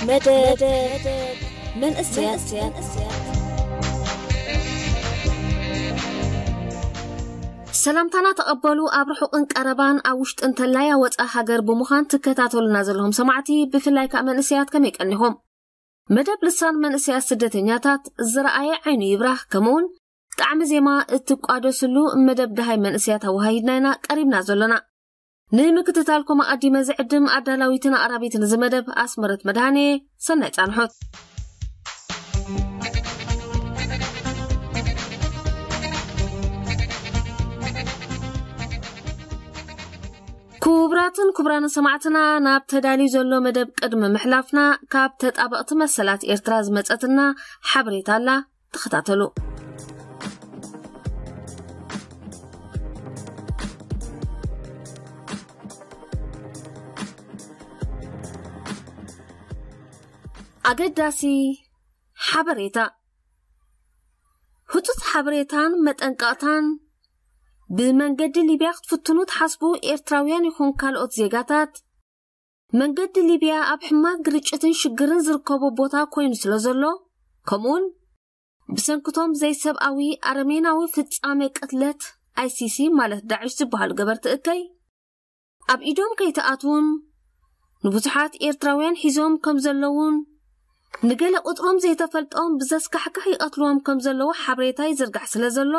መደብ መንእሰያት። ሰላምታና ተቐበሉ። ኣብ ርሑቕን ቀረባን፣ ኣብ ውሽጥን እንተላይ ኣብ ወጻኢ ሃገር ብምዃን ትከታተሉና ዘለኹም ሰማዕቲ፣ ብፍላይ ከኣ መንእሰያት፣ ከመይ ቀኒኹም? መደብ ልሳን መንእሰያት ስደተኛታት ዝረኣየ ዓይኑ ይብራህ፣ ከምኡውን ጣዕሚ ዜማ እትቋደስሉ መደብ ደሃይ መንእሰያት ኣወሃሂድና ኢና ቀሪብና ዘሎና። ንምክትታልኩም ኣቐዲመ ዝዕድም ኣዳላዊትን ኣቕራቢትን እዚ መደብ ኣስመረት መድሃኔ። ሰናይ ጻንሖት። ክቡራትን ክቡራን ሰማዕትና፣ ናብ ተዳልዩ ዘሎ መደብ ቅድሚ ምሕላፍና፣ ካብ ተጣበቕቲ መሰላት ኤርትራ ዝመጸትና ሓበሬታ ኣላ። ተኸታተሉ። ኣገዳሲ ሓበሬታ። ህጹጽ ሓበሬታን መጠንቀቕታን። ብመንገዲ ሊብያ ክትፍትኑ ትሓስቡ ኤርትራውያን ይኹን ካልኦት ዜጋታት፣ መንገዲ ሊብያ ኣብ ሕማቕ ግርጭትን ሽግርን ዝርከቦ ቦታ ኮይኑ ስለ ዘሎ፣ ከምኡውን ብሰንክቶም ዘይሰብኣዊ ኣረሜናዊ ፍጻሜ ቅትለት፣ ኣይሲሲ ማለት ዳዕሽ ዝበሃሉ ገበርቲ እከይ ኣብ ኢዶም ከይተኣትዉን ንብዙሓት ኤርትራውያን ሒዞም ከም ዘለዉን ንገለ ቁጽሮም ዘይተፈልጦም ብዘስካሕክሕ ይቐትልዎም ከም ዘለዉ ሓበሬታ ይዝርጋሕ ስለ ዘሎ፣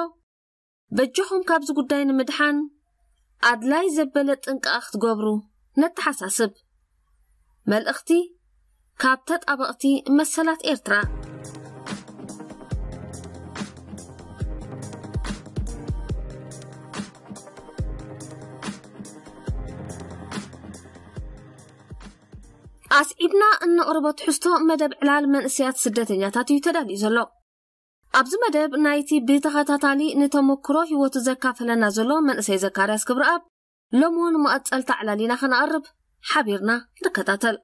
በጃኹም ካብዚ ጉዳይ ንምድሓን ኣድላይ ዘበለ ጥንቃቐ ክትገብሩ ነተሓሳስብ። መልእኽቲ ካብ ተጣበቕቲ መሰላት ኤርትራ። ኣስዒብና እነቕርቦ ትሕዝቶ መደብ ዕላል መንእሰያት ስደተኛታት እዩ ተዳልዩ ዘሎ። ኣብዚ መደብ ናይቲ ብተኸታታሊ ንተመክሮ ህይወቱ ዘካፈለና ዘሎ መንእሰይ ዘካርያስ ክብረኣብ፣ ሎሚ እውን መቐጸልታ ዕላል ኢና ከነቕርብ። ሓቢርና ንከታተል።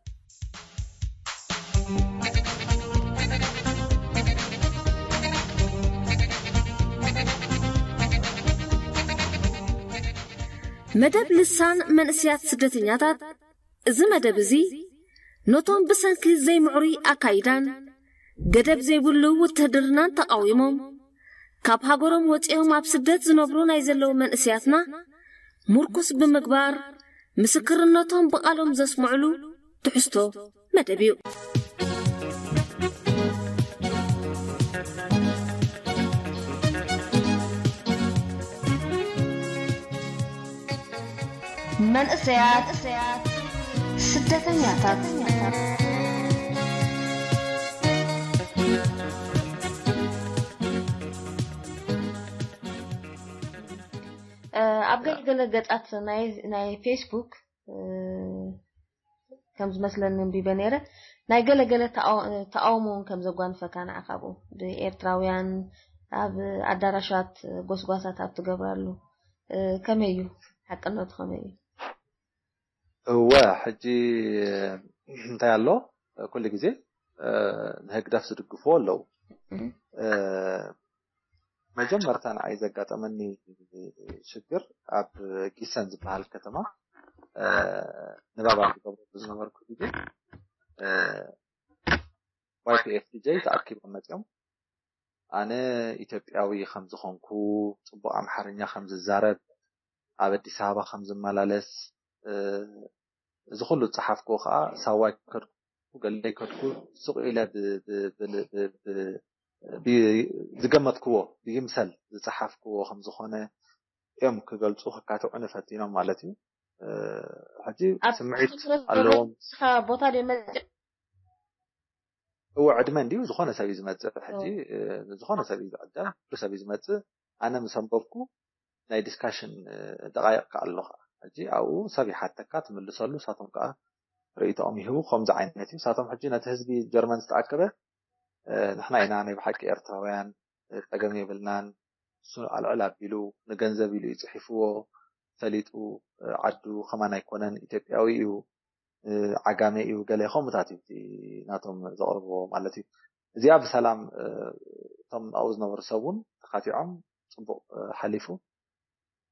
መደብ ልሳን መንእሰያት ስደተኛታት። እዚ መደብ እዚ ነቶም ብሰንኪ ዘይምዕሩይ ኣካይዳን ገደብ ዘይብሉ ውትህድርናን ተቓዊሞም ካብ ሃገሮም ወጺኦም ኣብ ስደት ዝነብሩ ናይ ዘለዉ መንእሰያትና ምርኩስ ብምግባር፣ ምስክርነቶም ብቓሎም ዘስምዕሉ ትሕዝቶ መደብ እዩ። መንእሰያት ስደተኛታት። እ፣ ኣብ ገለገለ ገጻት ናይ፣ ናይ ፌስቡክ፣ እ፣ ከም ዝመስለኒ ኣንቢበ ነይረ። ናይ ገለገለ ተቃው-፣ ተቃውሞ እውን ከም ዘጓንፈካ ንዓኻ ኣብኡ ብኤርትራውያን ኣብ ኣዳራሻት ጎስጓሳት ኣብ ትገብራሉ፣ እ፣ ከመይ እዩ? ሓቅነቱ ከመይ እዩ? እወ፣ ሕጂ እንታይ ኣሎ? ኩሉ ግዜ ንህግደፍ ዝድግፍዎ ኣለዉ። መጀመርታ ንዓይ ዘጋጠመኒ ሽግር ኣብ ጊሰን ዝበሃል ከተማ ንባብ ኣብ ዝገብረሉ ዝነበርኩ ግዜ ዋይፒኤፍዲጀይ ተኣኪቦም መፅኦም። ኣነ ኢትዮጵያዊ ከም ዝኾንኩ፣ ፅቡቕ ኣምሓርኛ ከም ዝዛረብ፣ ኣብ ኣዲስ ኣበባ ከም ዝመላለስ፣ እዚ ኩሉ ዝፀሓፍክዎ ከዓ ሳዋይ ከድኩ፣ ገለይ ከድኩ፣ ሱቕ ኢለ ዝገመትክዎ ብይምሰል ዝፀሓፍክዎ ከም ዝኾነ እዮም ክገልፁ፣ ክካትዑኒ ፈቲኖም ማለት እዩ። ሕጂ ስምዒት ኣለዎም። ቦታ እወ፣ ዕድመ እንዲዩ፣ ዝኾነ ሰብ እዩ ዝመፅእ። ሕጂ ዝኾነ ሰብ እዩ ዝዕደም፣ ኩሉ ሰብ እዩ ዝመፅእ። ኣነ ምስ ኣንበብኩ ናይ ዲስካሽን ደቃይቕ ከኣ ኣሎ ከዓ። ሕጂ ኣብኡ ሰብ ይሓተካ፣ ትምልሰሉ፣ ንሳቶም ከዓ ርእይቶኦም ይህቡ። ከምዚ ዓይነት እዩ። ንሳቶም ሕጂ ነቲ ህዝቢ ጀርመን ዝተኣከበ ንሕና ኢና ናይ ብሓቂ ኤርትራውያን፣ ፀገም የብልናን፣ እሱ ኣልዕል ኣቢሉ ንገንዘብ ኢሉ እዩ ፅሒፍዎ፣ ፈሊጡ፣ ዓዱ ከማን ኣይኮነን፣ ኢትዮጵያዊ እዩ፣ ዓጋመ እዩ፣ ገለ ከምኡታት እዩ እቲ ናቶም ዘቕርብዎ ማለት እዩ። እዚኣ ብሰላም እቶም ኣብኡ ዝነበሩ ሰብ እውን ተኻቲዖም ፅቡቕ ሓሊፉ።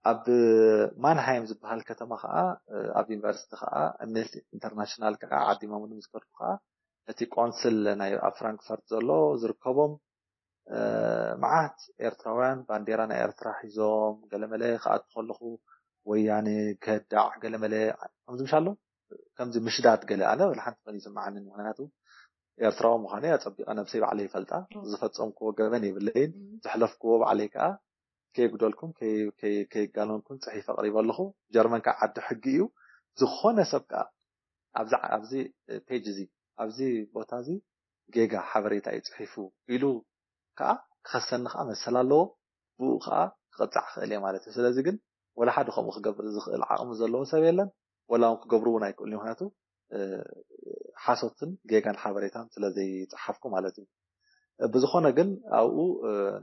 ኣብ ማንሃይም ዝበሃል ከተማ ከዓ ኣብ ዩኒቨርሲቲ ከዓ ኣምነስቲ ኢንተርናሽናል ከዓ ዓዲሞምኒ ምስ ከድኩ ከዓ እቲ ቆንስል ናይ ኣብ ፍራንክፈርት ዘሎ ዝርከቦም መዓት ኤርትራውያን ባንዴራ ናይ ኤርትራ ሒዞም ገለመለ ክኣቱ ከለኹ ወያነ ከዳዕ ገለመለ ከምዚ ምሽ ኣሎ ከምዚ ምሽዳድ ገለ ኣለ ሓንቲ መን ይስምዓኒ ምክንያቱ ኤርትራዊ ምዃነይ ኣጸቢቐ ነብሰይ ባዕለይ ይፈልጣ ዝፈጸምክዎ ገበን የብለይን ዘሕለፍክዎ ባዕለይ ከዓ ከየጉደልኩም ከይጋነንኩም ጽሒፍ ኣቕሪበ ኣለኹ ጀርመን ከዓ ዓዲ ሕጊ እዩ ዝኾነ ሰብ ከዓ ኣብዚ ፔጅ እዚ ኣብዚ ቦታ እዚ ጌጋ ሓበሬታ እዩ ጽሒፉ ኢሉ ከዓ ክኸሰኒ ከዓ መሰል ኣለዎ ብኡ ከዓ ክቐፃዕ ክእል እየ ማለት እዩ ስለዚ ግን ወላ ሓደ ከምኡ ክገብር ዝኽእል ዓቕሚ ዘለዎ ሰብ የለን ወላ እውን ክገብሩ እውን ኣይክእሉ ምክንያቱ ሓሶትን ጌጋን ሓበሬታን ስለ ዘይፀሓፍኩ ማለት እዩ ብዝኾነ ግን ኣብኡ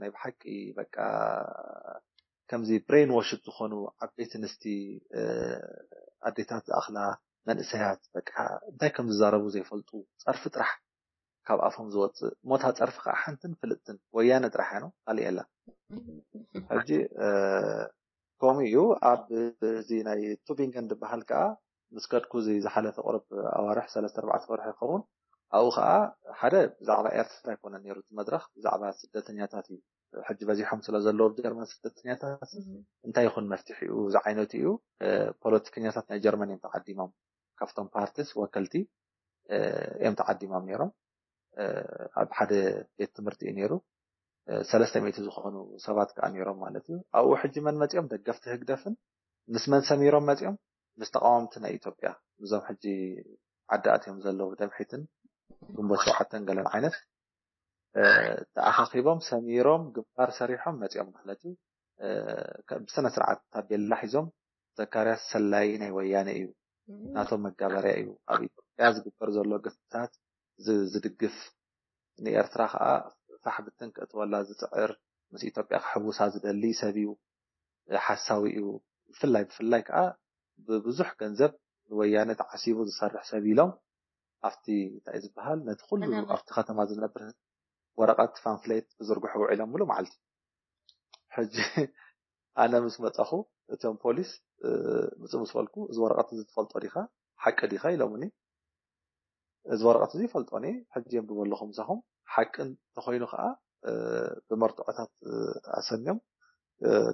ናይ ብሓቂ በቃ ከምዚ ብሬን ዎሽድ ዝኾኑ ዓበይቲ ኣንስቲ ኣዴታት ዝኣኽላ መንእሰያት በቃ እንታይ ከም ዝዛረቡ ዘይፈልጡ ፀርፊ ጥራሕ ካብ ኣፎም ዝወፅእ ሞታ ፀርፊ ከዓ ሓንትን ፍልጥትን ወያነ ጥራሕ እያ ነው ካሊእ የላ ሕጂ ከምኡ እዩ ኣብ እዚ ናይ ቱቢንገን ዝበሃል ከዓ ምስ ከድኩ እዚ ዝሓለፈ ቁርብ ኣዋርሕ ሰለስተ ኣርባዕተ ወርሒ ይኸውን ኣብኡ ከዓ ሓደ ብዛዕባ ኤርትራ ኣይኮነ ነይሩ እቲ መድረክ ብዛዕባ ስደተኛታት እዩ ሕጂ በዚሖም ስለ ዘለዉ ጀርመን ስደተኛታት እንታይ ይኹን መፍትሒኡ ዝዓይነቱ እዩ ፖለቲከኛታት ናይ ጀርመን እዮም ተዓዲሞም ካብቶም ፓርቲስ ወከልቲ እዮም ተዓዲሞም ነይሮም ኣብ ሓደ ቤት ትምህርቲ እዩ ነይሩ ሰለስተ ሚእቲ ዝኾኑ ሰባት ከዓ ነይሮም ማለት እዩ ኣብኡ ሕጂ መን መፂኦም ደገፍቲ ህግደፍን ምስ መን ሰሚሮም መፂኦም ምስ ተቃወምቲ ናይ ኢትዮጵያ እዞም ሕጂ ዓዲ ኣትዮም ዘለዉ ደምሒትን ግንቦት ሸውዓተን ገለን ዓይነት ተኣኻኺቦም ሰሚሮም ግንባር ሰሪሖም መፂኦም ማለት እዩ ብስነ ስርዓት ታቤላ ሒዞም ዘካርያስ ሰላይ ናይ ወያነ እዩ ናቶም መጋበርያ እዩ ኣብ ኢትዮጵያ ዝግበር ዘሎ ግፍታት ዝድግፍ ንኤርትራ ከዓ ፋሕ ብትን ክእትወላ ዝፅዕር ምስ ኢትዮጵያ ክሕውሳ ዝደሊ ሰብ እዩ ሓሳዊ እዩ ብፍላይ ብፍላይ ከዓ ብብዙሕ ገንዘብ ንወያነ ተዓሲቡ ዝሰርሕ ሰብ ኢሎም ኣብቲ እንታይ ዝበሃል ነቲ ኩሉ ኣብቲ ከተማ ዝነብር ወረቐት ፋንፍሌት ክዝርግሑ ውዒሎም ሙሉ መዓልቲ ሕጂ ኣነ ምስ መፃኹ እቶም ፖሊስ ምፅ ምስ በልኩ እዚ ወረቐት እዚ ትፈልጦ ዲኻ ሓቂ ዲኻ ኢሎምኒ እዚ ወረቐት እዚ ይፈልጦኒ ሕጂ የንብበ ኣለኹ ምሳኹም ሓቂ እንተኮይኑ ከዓ ብመርትዖታት ኣሰንዮም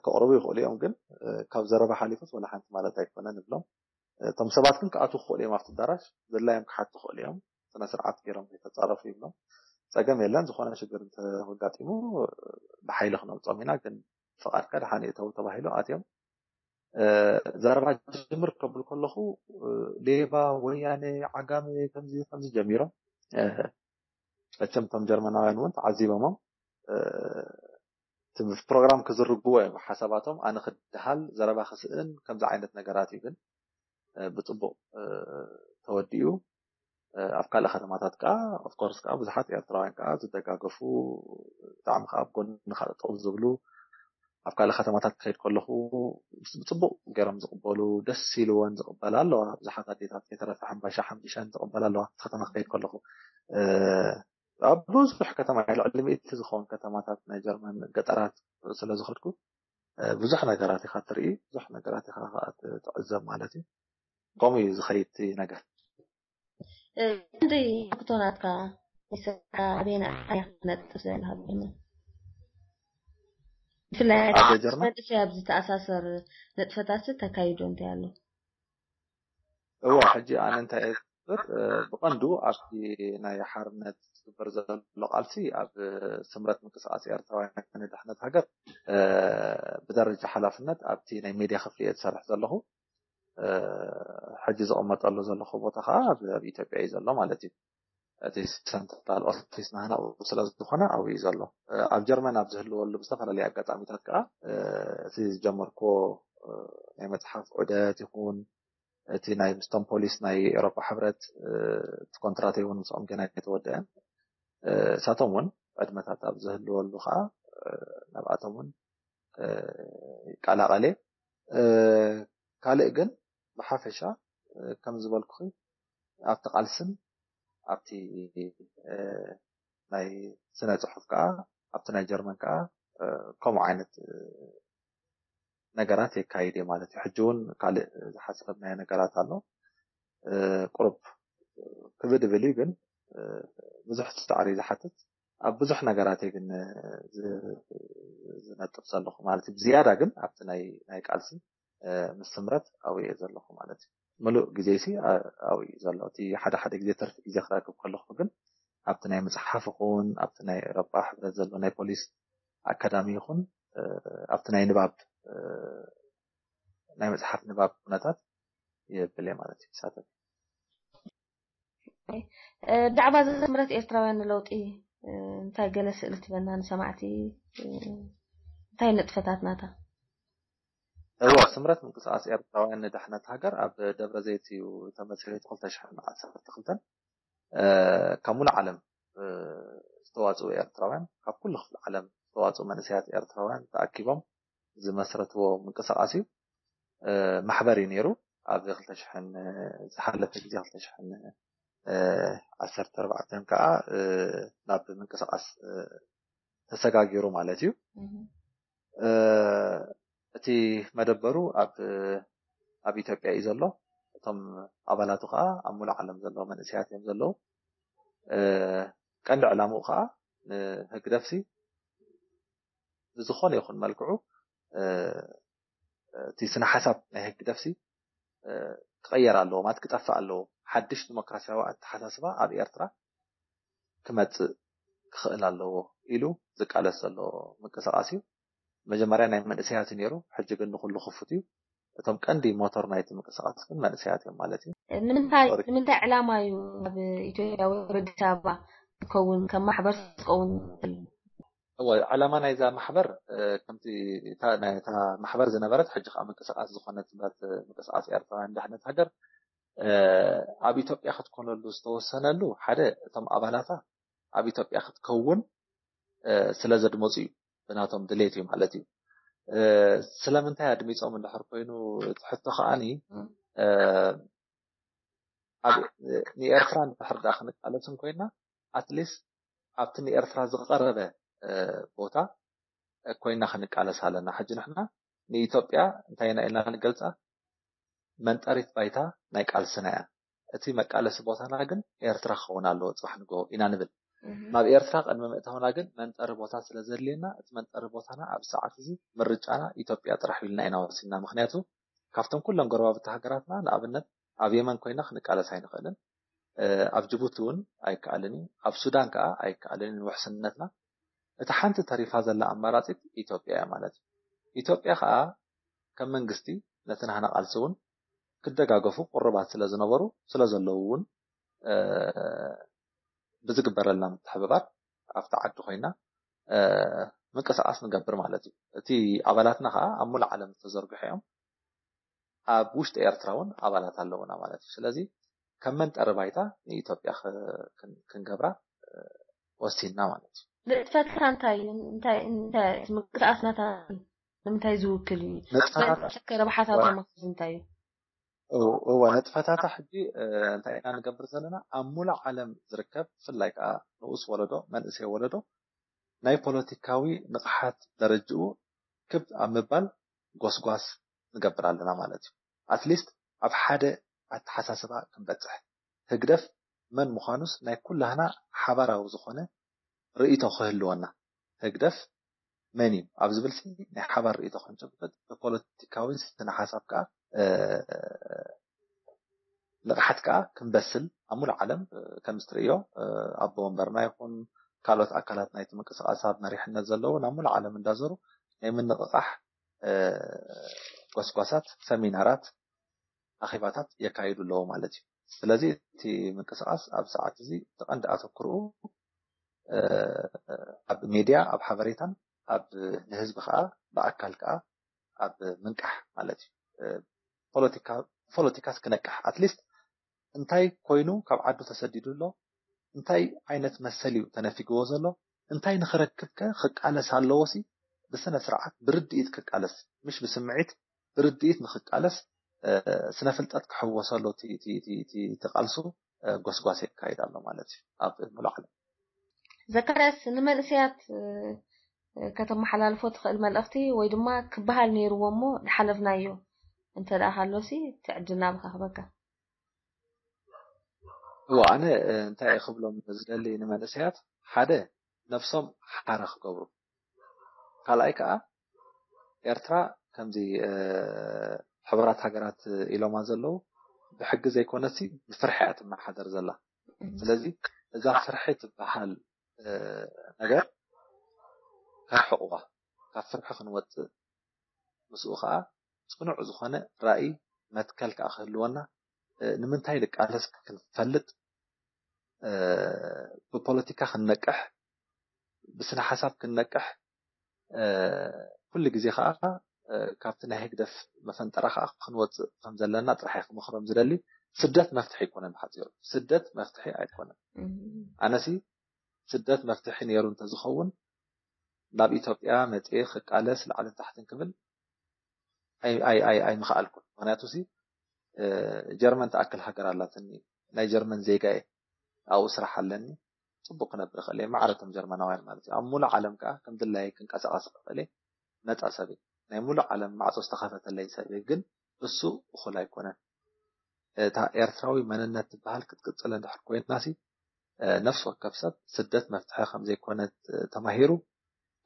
ከቕርቡ ይኽእሉ እዮም ግን ካብ ዘረባ ሓሊፉስ ወላ ሓንቲ ማለት ኣይኮነ ንብሎም እቶም ሰባት ግን ክኣትዉ ክኽእሉ እዮም ኣብቲ ኣዳራሽ ዘድላዮም ክሓቱ ክኽእሉ እዮም ስነ ስርዓት ገይሮም ከይተፃረፉ ይብሎም ፀገም የለን ዝኾነ ሽግር እንተጋጢሙ ብሓይሊ ክነውፆም ኢና ግን ፍቓድካ ድሓን ይእተው ተባሂሉ ኣትዮም ዘረባ ጅምር ከብል ከለኹ ሌባ ወያነ ዓጋመ ከምዚ ከምዚ ጀሚሮም መቸም እቶም ጀርመናውያን እውን ተዓዚቦሞም እቲ ፕሮግራም ክዝርግዎ እዮም ሓሳባቶም ኣነ ክድሃል ዘረባ ክስእን ከምዚ ዓይነት ነገራት እዩ ግን ብፅቡቅ ተወዲኡ ኣብ ካልእ ከተማታት ከዓ ኦፍኮርስ ከዓ ብዙሓት ኤርትራውያን ከዓ ዝደጋገፉ ብጣዕሚ ከዓ ኣብ ጎኒ ካልእ ጠው ዝብሉ ኣብ ካልእ ከተማታት ክኸይድ ከለኹ ብፅቡቕ ገይሮም ዝቕበሉ፣ ደስ ኢልወን ዝቕበላ ኣለዋ። ብዙሓት ኣዴታት ከይተረፈ ሓምባሻ ሓምቢሻን ዝቕበላ ኣለዋ። ኣብቲ ከተማ ክኸይድ ከለኹ ኣብ ብዙሕ ከተማ፣ ልዕሊ ሚእቲ ዝኸውን ከተማታት ናይ ጀርመን ገጠራት ስለ ዝኸድኩ ብዙሕ ነገራት ኢኻ ትርኢ፣ ብዙሕ ነገራት ኢኻ ትዕዘብ ማለት እዩ። ከምኡ እዩ ዝኸይድ እቲ ነገር። እንደ ሕክቶናትካ ይሰካ ቤና ነጥብ ዘለ ብፍላይ መንእሰይ ኣብ ዝተኣሳሰር ነጥፈታት ተካይዶ እንታይ ኣሎ? እዋ ሕጂ ኣነ እንታይ እየ ዝብል ብቐንዱ ኣብቲ ናይ ሓርነት ዝግበር ዘሎ ቃልሲ ኣብ ስምረት ምንቅስቃስ ኤርትራውያን ንድሕነት ሃገር ብደረጃ ሓላፍነት ኣብቲ ናይ ሜድያ ክፍሊ እየ ዝሰርሕ ዘለኹ። ሕጂ ዝቕመጠሉ ዘለኹ ቦታ ከዓ ኣብ ኢትዮጵያ እዩ ዘሎ ማለት እዩ። እቲ ሰንትራል ኦፊስ ናህና ስለ ዝኾነ ኣብኡ እዩ ዘሎ። ኣብ ጀርመን ኣብ ዝህልወሉ ብዝተፈላለዩ ኣጋጣሚታት ከዓ እቲ ዝጀመርኩዎ ናይ መፅሓፍ ዑደት ይኹን እቲ ናይ ምስቶም ፖሊስ ናይ ኤሮፓ ሕብረት እቲ ኮንትራተይ እውን ምስኦም ገና ኣይተወደአን። እሳቶም እውን ዕድመታት ኣብ ዝህልወሉ ከዓ ናብኣቶም እውን ይቀላቐል እየ። ካልእ ግን ብሓፈሻ ከም ዝበልኩኺ ኣብቲ ቃልስን ኣብቲ ናይ ስነ ፅሑፍ ከዓ ኣብቲ ናይ ጀርመን ከዓ ከምኡ ዓይነት ነገራት የካይድ እየ ማለት እዩ። ሕጂ እውን ካልእ ዝሓሰብናዮ ነገራት ኣሎ። ቁሩብ ክብድብል እዩ ግን ብዙሕ ፃዕሪ ዝሓትት ኣብ ብዙሕ ነገራት እየ ግን ዝነጥፍ ዘለኹ ማለት እዩ። ብዝያዳ ግን ኣብቲ ናይ ቃልሲ ምስ ስምረት ኣብኡ እየ ዘለኹ ማለት እዩ። ምሉእ ግዜሲ ኣብኡ እዩ ዘሎ። እቲ ሓደ ሓደ ግዜ ትርፊ ግዜ ክረክብ ከለኹ ግን ኣብቲ ናይ መፅሓፍ ይኹን ኣብቲ ናይ ኤሮፓ ሕብረት ዘሎ ናይ ፖሊስ ኣካዳሚ ይኹን ኣብቲ ናይ ንባብ ናይ መፅሓፍ ንባብ ኩነታት የብል እየ ማለት እዩ። ይሳተፍ። ብዛዕባ እዚ ስምረት ኤርትራውያን ንለውጢ እንታይ ገለ ስእሊ ትበና ንሰማዕቲ እንታይ ንጥፈታት ናታ? እዋ ስምረት ምንቅስቃስ ኤርትራውያን ንድሕነት ሃገር ኣብ ደብረ ዘይት እዩ ተመስሪቱ ክልተ ሽሕን ዓሰርተ ክልተን ካብ ሙሉእ ዓለም ዝተዋፅኡ ኤርትራውያን ካብ ኩሉ ክፍሊ ዓለም ዝተዋፅኡ መንእሰያት ኤርትራውያን ተኣኪቦም ዝመስረትዎ ምንቅስቃስ እዩ። ማሕበር እዩ ነይሩ። ኣብዚ ክልተ ሽሕን ዝሓለፈ ግዜ ክልተ ሽሕን ዓሰርተ ኣርባዕተን ከዓ ናብ ምንቅስቃስ ተሰጋጊሩ ማለት እዩ። እቲ መደበሩ ኣብ ኣብ ኢትዮጵያ እዩ ዘሎ። እቶም ኣባላቱ ከዓ ኣብ ሙሉእ ዓለም ዘለዉ መንእሰያት እዮም ዘለዉ። ቀንዲ ዕላምኡ ከዓ ንህግደፍሲ ብዝኾነ ይኹን መልክዑ እቲ ስነ ሓሳብ ናይ ህግደፍሲ ክቐየር ኣለዎ ማለት ክጠፍእ ኣለዎ። ሓድሽ ዲሞክራሲያዊ ኣተሓሳስባ ኣብ ኤርትራ ክመፅእ ክኽእል ኣለዎ ኢሉ ዝቃለስ ዘሎ ምንቅስቃስ እዩ። መጀመርያ ናይ መንእሰያት ነይሩ፣ ሕጂ ግን ንኩሉ ክፉት እዩ። እቶም ቀንዲ ሞተር ናይቲ ምንቅስቃስ ግን መንእሰያት እዮም ማለት እዩ። ንምንታይ ንምንታይ ዕላማ እዩ ኣብ ኢትዮጵያ ወይ ኣብ ኣዲስ ኣበባ ዝኸውን ከም ማሕበር ዝኸውን? እወ ዕላማ ናይዛ ማሕበር ከምቲ እታ ማሕበር ዝነበረት ሕጂ ከዓ ምንቅስቃስ ዝኾነት ምንቅስቃስ ኤርትራውያን ድሕነት ሃገር ኣብ ኢትዮጵያ ክትኮነሉ ዝተወሰነሉ ሓደ እቶም ኣባላታ ኣብ ኢትዮጵያ ክትከውን ስለ ዘድመፁ እዩ። ብናቶም ድሌት እዩ ማለት እዩ። ስለምንታይ ኣድሚፆም እንድሕር ኮይኑ እቲ ሕቶ ከዓኒ ንኤርትራ እንድሕር ዳ ክንቃለስ እንኮይና ኣትሊስት ኣብቲ ንኤርትራ ዝቀረበ ቦታ ኮይና ክንቃለስ ኣለና። ሕጂ ንሕና ንኢትዮጵያ እንታይ ኢና ኢልና ንገልፃ? መንጠሪት ባይታ ናይ ቃልስና እያ። እቲ መቃለሲ ቦታና ግን ኤርትራ ክኸውን ኣለዎ ፅባሕ ንጎ ኢና ንብል። ናብ ኤርትራ ቅድሚ ምእታውና ግን መንጠሪ ቦታ ስለ ዘድልየና እቲ መንጠሪ ቦታና ኣብ ሰዓት እዚ ምርጫና ኢትዮጵያ ጥራሕ ኢልና ኢና ወሲንና። ምክንያቱ ካብቶም ኩሎም ጎረባብቲ ሃገራትና ንኣብነት ኣብ የመን ኮይና ክንቃለስ ኣይንኽእልን። ኣብ ጅቡቲ እውን ኣይከኣልን እዩ። ኣብ ሱዳን ከዓ ኣይከኣልን እዩ ውሕስነትና። እታ ሓንቲ ተሪፋ ዘላ ኣማራፂት ኢትዮጵያ እያ ማለት እዩ። ኢትዮጵያ ከዓ ከም መንግስቲ ነቲ ናህና ቃልሲ እውን ክደጋገፉ ቁሩባት ስለ ዝነበሩ ስለ ዘለዉ እውን ብዝግበረልና ምትሕብባር ኣብቲ ዓዲ ኮይና ምንቅስቃስ ንገብር ማለት እዩ። እቲ ኣባላትና ከዓ ኣብ ሙሉእ ዓለም ዝተዘርግሑ እዮም። ኣብ ውሽጢ ኤርትራ እውን ኣባላት ኣለውና ማለት እዩ። ስለዚ ከም መንጠሪ ባይታ ንኢትዮጵያ ክንገብራ ወሲንና ማለት እዩ። ንጥፈትካ እንታይ እንታይ እንታይ ምንቅስቃስ ናታ ንምንታይ ዝውክል እዩ? ንጥፈታታ ረብሓታቶም እንታይ እዩ? እወ፣ ንጥፈታታ ሕጂ እንታይ ኢና ንገብር ዘለና? ኣብ ሙሉእ ዓለም ዝርከብ፣ ብፍላይ ከዓ ንኡስ ወለዶ፣ መንእሰይ ወለዶ፣ ናይ ፖለቲካዊ ንቕሓት ደረጅኡ ክብ ኣብ ምባል ጎስጓስ ንገብር ኣለና ማለት እዩ። ኣትሊስት ኣብ ሓደ ኣተሓሳስባ ክንበፅሕ፣ ህግደፍ መን ምዃኑስ ናይ ኩላህና ሓባራዊ ዝኾነ ርእይቶ ክህልወና፣ ህግደፍ መን እዩ ኣብ ዝብል ናይ ሓባር ርእይቶ ክንጭብጥ፣ ብፖለቲካዊ ስነ ሓሳብ ከዓ ንቕሓት ከዓ ክንበስል ኣብ ሙሉእ ዓለም ከም እትርእዮ ኣቦ ወንበርና ይኹን ካልኦት ኣካላት ናይቲ ምንቅስቃስ ኣብ መሪሕነት ዘለዉ ናብ ሙሉእ ዓለም እንዳዞሩ ናይ ምንቕቓሕ ጎስጓሳት፣ ሰሚናራት፣ ኣኼባታት የካይዱ ኣለዉ ማለት እዩ። ስለዚ እቲ ምንቅስቃስ ኣብ ሰዓት እዚ እቲ ቀንዲ ኣተኩርኡ ኣብ ሜድያ፣ ኣብ ሓበሬታን ኣብ ንህዝቢ ከዓ ብኣካል ከዓ ኣብ ምንቃሕ ማለት እዩ። ፖለቲካ ፖለቲካስ ክነቅሕ፣ ኣትሊስት እንታይ ኮይኑ ካብ ዓዱ ተሰዲዱ ኣሎ፣ እንታይ ዓይነት መሰል እዩ ተነፊግዎ ዘሎ፣ እንታይ ንክረክብ ከ ክቃለስ ኣለዎ ሲ ብስነ ስርዓት ብርድኢት ክቃለስ፣ ምሽ ብስምዒት ብርድኢት ንክቃለስ ስነ ፍልጠት ክሕወሰሉ እቲ ቃልሱ ጎስጓስ የካይድ ኣሎ ማለት እዩ ኣብ ሙሉእ ዓለም። ዘካርያስ፣ ንመንእሰያት ከተመሓላልፎ ትኽእል መልእኽቲ ወይ ድማ ክበሃል ነይርዎ እሞ ዝሓለፍናዮ እንተ ደኣ ሃሎሲ እቲ ዕድል ናብኻ ክበካ። እዎ፣ ኣነ እንታይ እየ ክብሎም ዝደሊ ንመንእሰያት፣ ሓደ ነብሶም ሓራ ክገብሩ፣ ካልኣይ ከዓ ኤርትራ ከምዚ ሕቡራት ሃገራት ኢሎማ ዘለዉ ብሕጊ ዘይኮነሲ ብፍርሒ እያ ትመሓደር ዘላ። ስለዚ እዛ ፍርሒ ትበሃል ነገር ከርሕቕዋ፣ ካብ ፍርሒ ክንወፅእ፣ ምስኡ ከዓ ፅኑዕ ዝኾነ ራእይ መትከል ከዓ ክህልወና፣ ንምንታይ ንቃለስ ክንፈልጥ፣ ብፖለቲካ ክንነቅሕ፣ ብስነ ሓሳብ ክንነቅሕ፣ ኩሉ ግዜ ከዓ ካብቲ ናይ ህግደፍ መፈንጠራ ከዓ ክንወፅእ ከም ዘለና ጥራሕ ክመኽሮም ዝደሊ። ስደት መፍትሒ ኣይኮነን። ብሓፂሩ ስደት መፍትሒ ኣይኮነን። ኣነሲ ስደት መፍትሒ ነይሩ እንተዝኸውን ናብ ኢትዮጵያ መፅኤ ክቃለስ ላዕልን ታሕትን ክብል ኣይምኸኣልኩን። ምክንያቱ ሲ ጀርመን ትኣክል ሃገር ኣላትኒ፣ ናይ ጀርመን ዜጋ እየ፣ ኣብኡ ስራሕ ኣለኒ፣ ፅቡቅ ክነብር ይኽእል እየ፣ ማዕረቶም ጀርመናውያን ማለት እዩ። ኣብ ሙሉእ ዓለም ከዓ ከም ድላየ ክንቀሳቀስ ይኽእል እየ፣ ነፃ ሰብ እየ። ናይ ሙሉእ ዓለም ማዕፆ ዝተኸፈተለይ ሰብ እየ። ግን እሱ እኹል ኣይኮነን። እታ ኤርትራዊ መንነት ትበሃል ክትቅፅል እንድሕር ኮይናሲ ነፍሲ ወከፍ ሰብ ስደት መፍትሒ ከም ዘይኮነት ተማሂሩ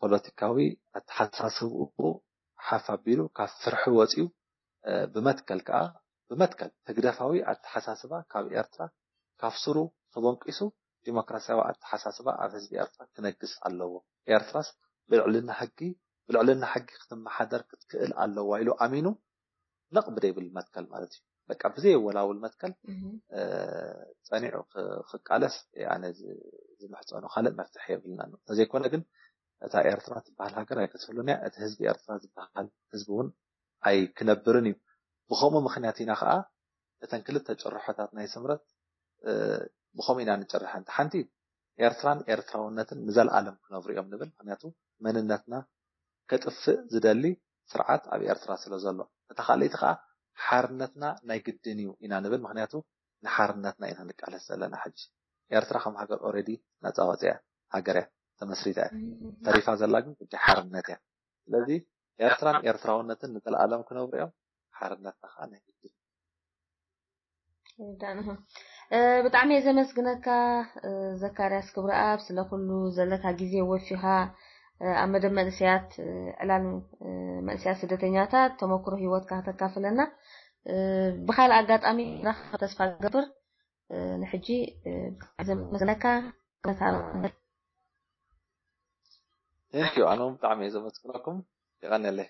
ፖለቲካዊ ኣተሓሳስብኡ ሓፍ ኣቢሉ ካብ ፍርሒ ወፂኡ ብመትከል ከዓ ብመትከል ህግደፋዊ ኣተሓሳስባ ካብ ኤርትራ ካብ ስሩ ተቦንቂሱ ዲሞክራሲያዊ ኣተሓሳስባ ኣብ ህዝቢ ኤርትራ ክነግስ ኣለዎ። ኤርትራስ ብልዕልና ሕጊ ብልዕልና ሕጊ ክትመሓደር ክትክእል ኣለዋ ኢሉ ኣሚኑ ነቕ ብደይብል መትከል ማለት እዩ። በቃ ብዘየወላውል መትከል ጸኒዑ ክቃለስ ኣነ ዝምሕጸኖ ካልእ መፍትሒ የብልና። እንተዘይኮነ ግን እታ ኤርትራ ትበሃል ሃገር ኣይክትህሉን እያ። እቲ ህዝቢ ኤርትራ ዝበሃል ህዝቢ እውን ኣይክነብርን እዩ። ብኸምኡ ምኽንያት ኢና ከዓ እተን ክልተ ጭርሖታት ናይ ስምረት ብኸምኡ ኢና ንጭርሐን። ሓንቲ ኤርትራን ኤርትራውነትን ንዘለኣለም ክነብሩ እዮም ንብል። ምክንያቱ መንነትና ከጥፍእ ዝደሊ ስርዓት ኣብ ኤርትራ ስለ ዘሎ፣ እታ ካልኣይቲ ከዓ ሓርነትና ናይ ግድን እዩ ኢና ንብል። ምክንያቱ ንሓርነትና ኢና ንቃለስ ዘለና። ሕጂ ኤርትራ ከም ሃገር ኦሬዲ ነፃ ወፅያ ሃገር እያ፣ ተመስሪታ እያ። ተሪፋ ዘላ ግን ግዲ ሓርነት እያ። ስለዚ ኤርትራን ኤርትራውነትን ንዘለኣለም ክነብሩ እዮም። ሓርነትና ከዓ ናይ ግድን። ብጣዕሚ እየ ዘመስግነካ ዘካርያስ ክብረኣብ፣ ስለ ኩሉ ዘለካ ግዜ ወፊኻ ኣብ መደብ መንእሰያት፣ ዕላል መንእሰያት ስደተኛታት ተመክሮ ህይወትካ ከተካፍለና። ብካልእ ኣጋጣሚ ንራኸብ ተስፋ ገብር። ንሕጂ ብጣዕሚ ዘመስግነካ። Thank you። ኣነ እውን ብጣዕሚ እየ ዘመስግነኩም። የቐንየለይ።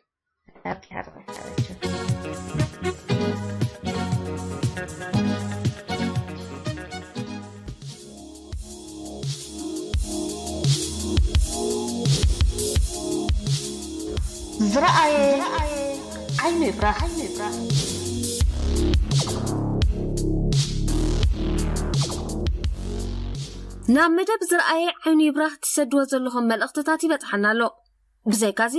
ዝረኣየ ዓይኑ ይፍራሕ። ናብ መደብ ዝረኣየ ዓይኑ ይብራህ ትሰድዎ ዘለኹም መልእኽትታት ይበጽሓና ኣሎ። ብዘይካዚ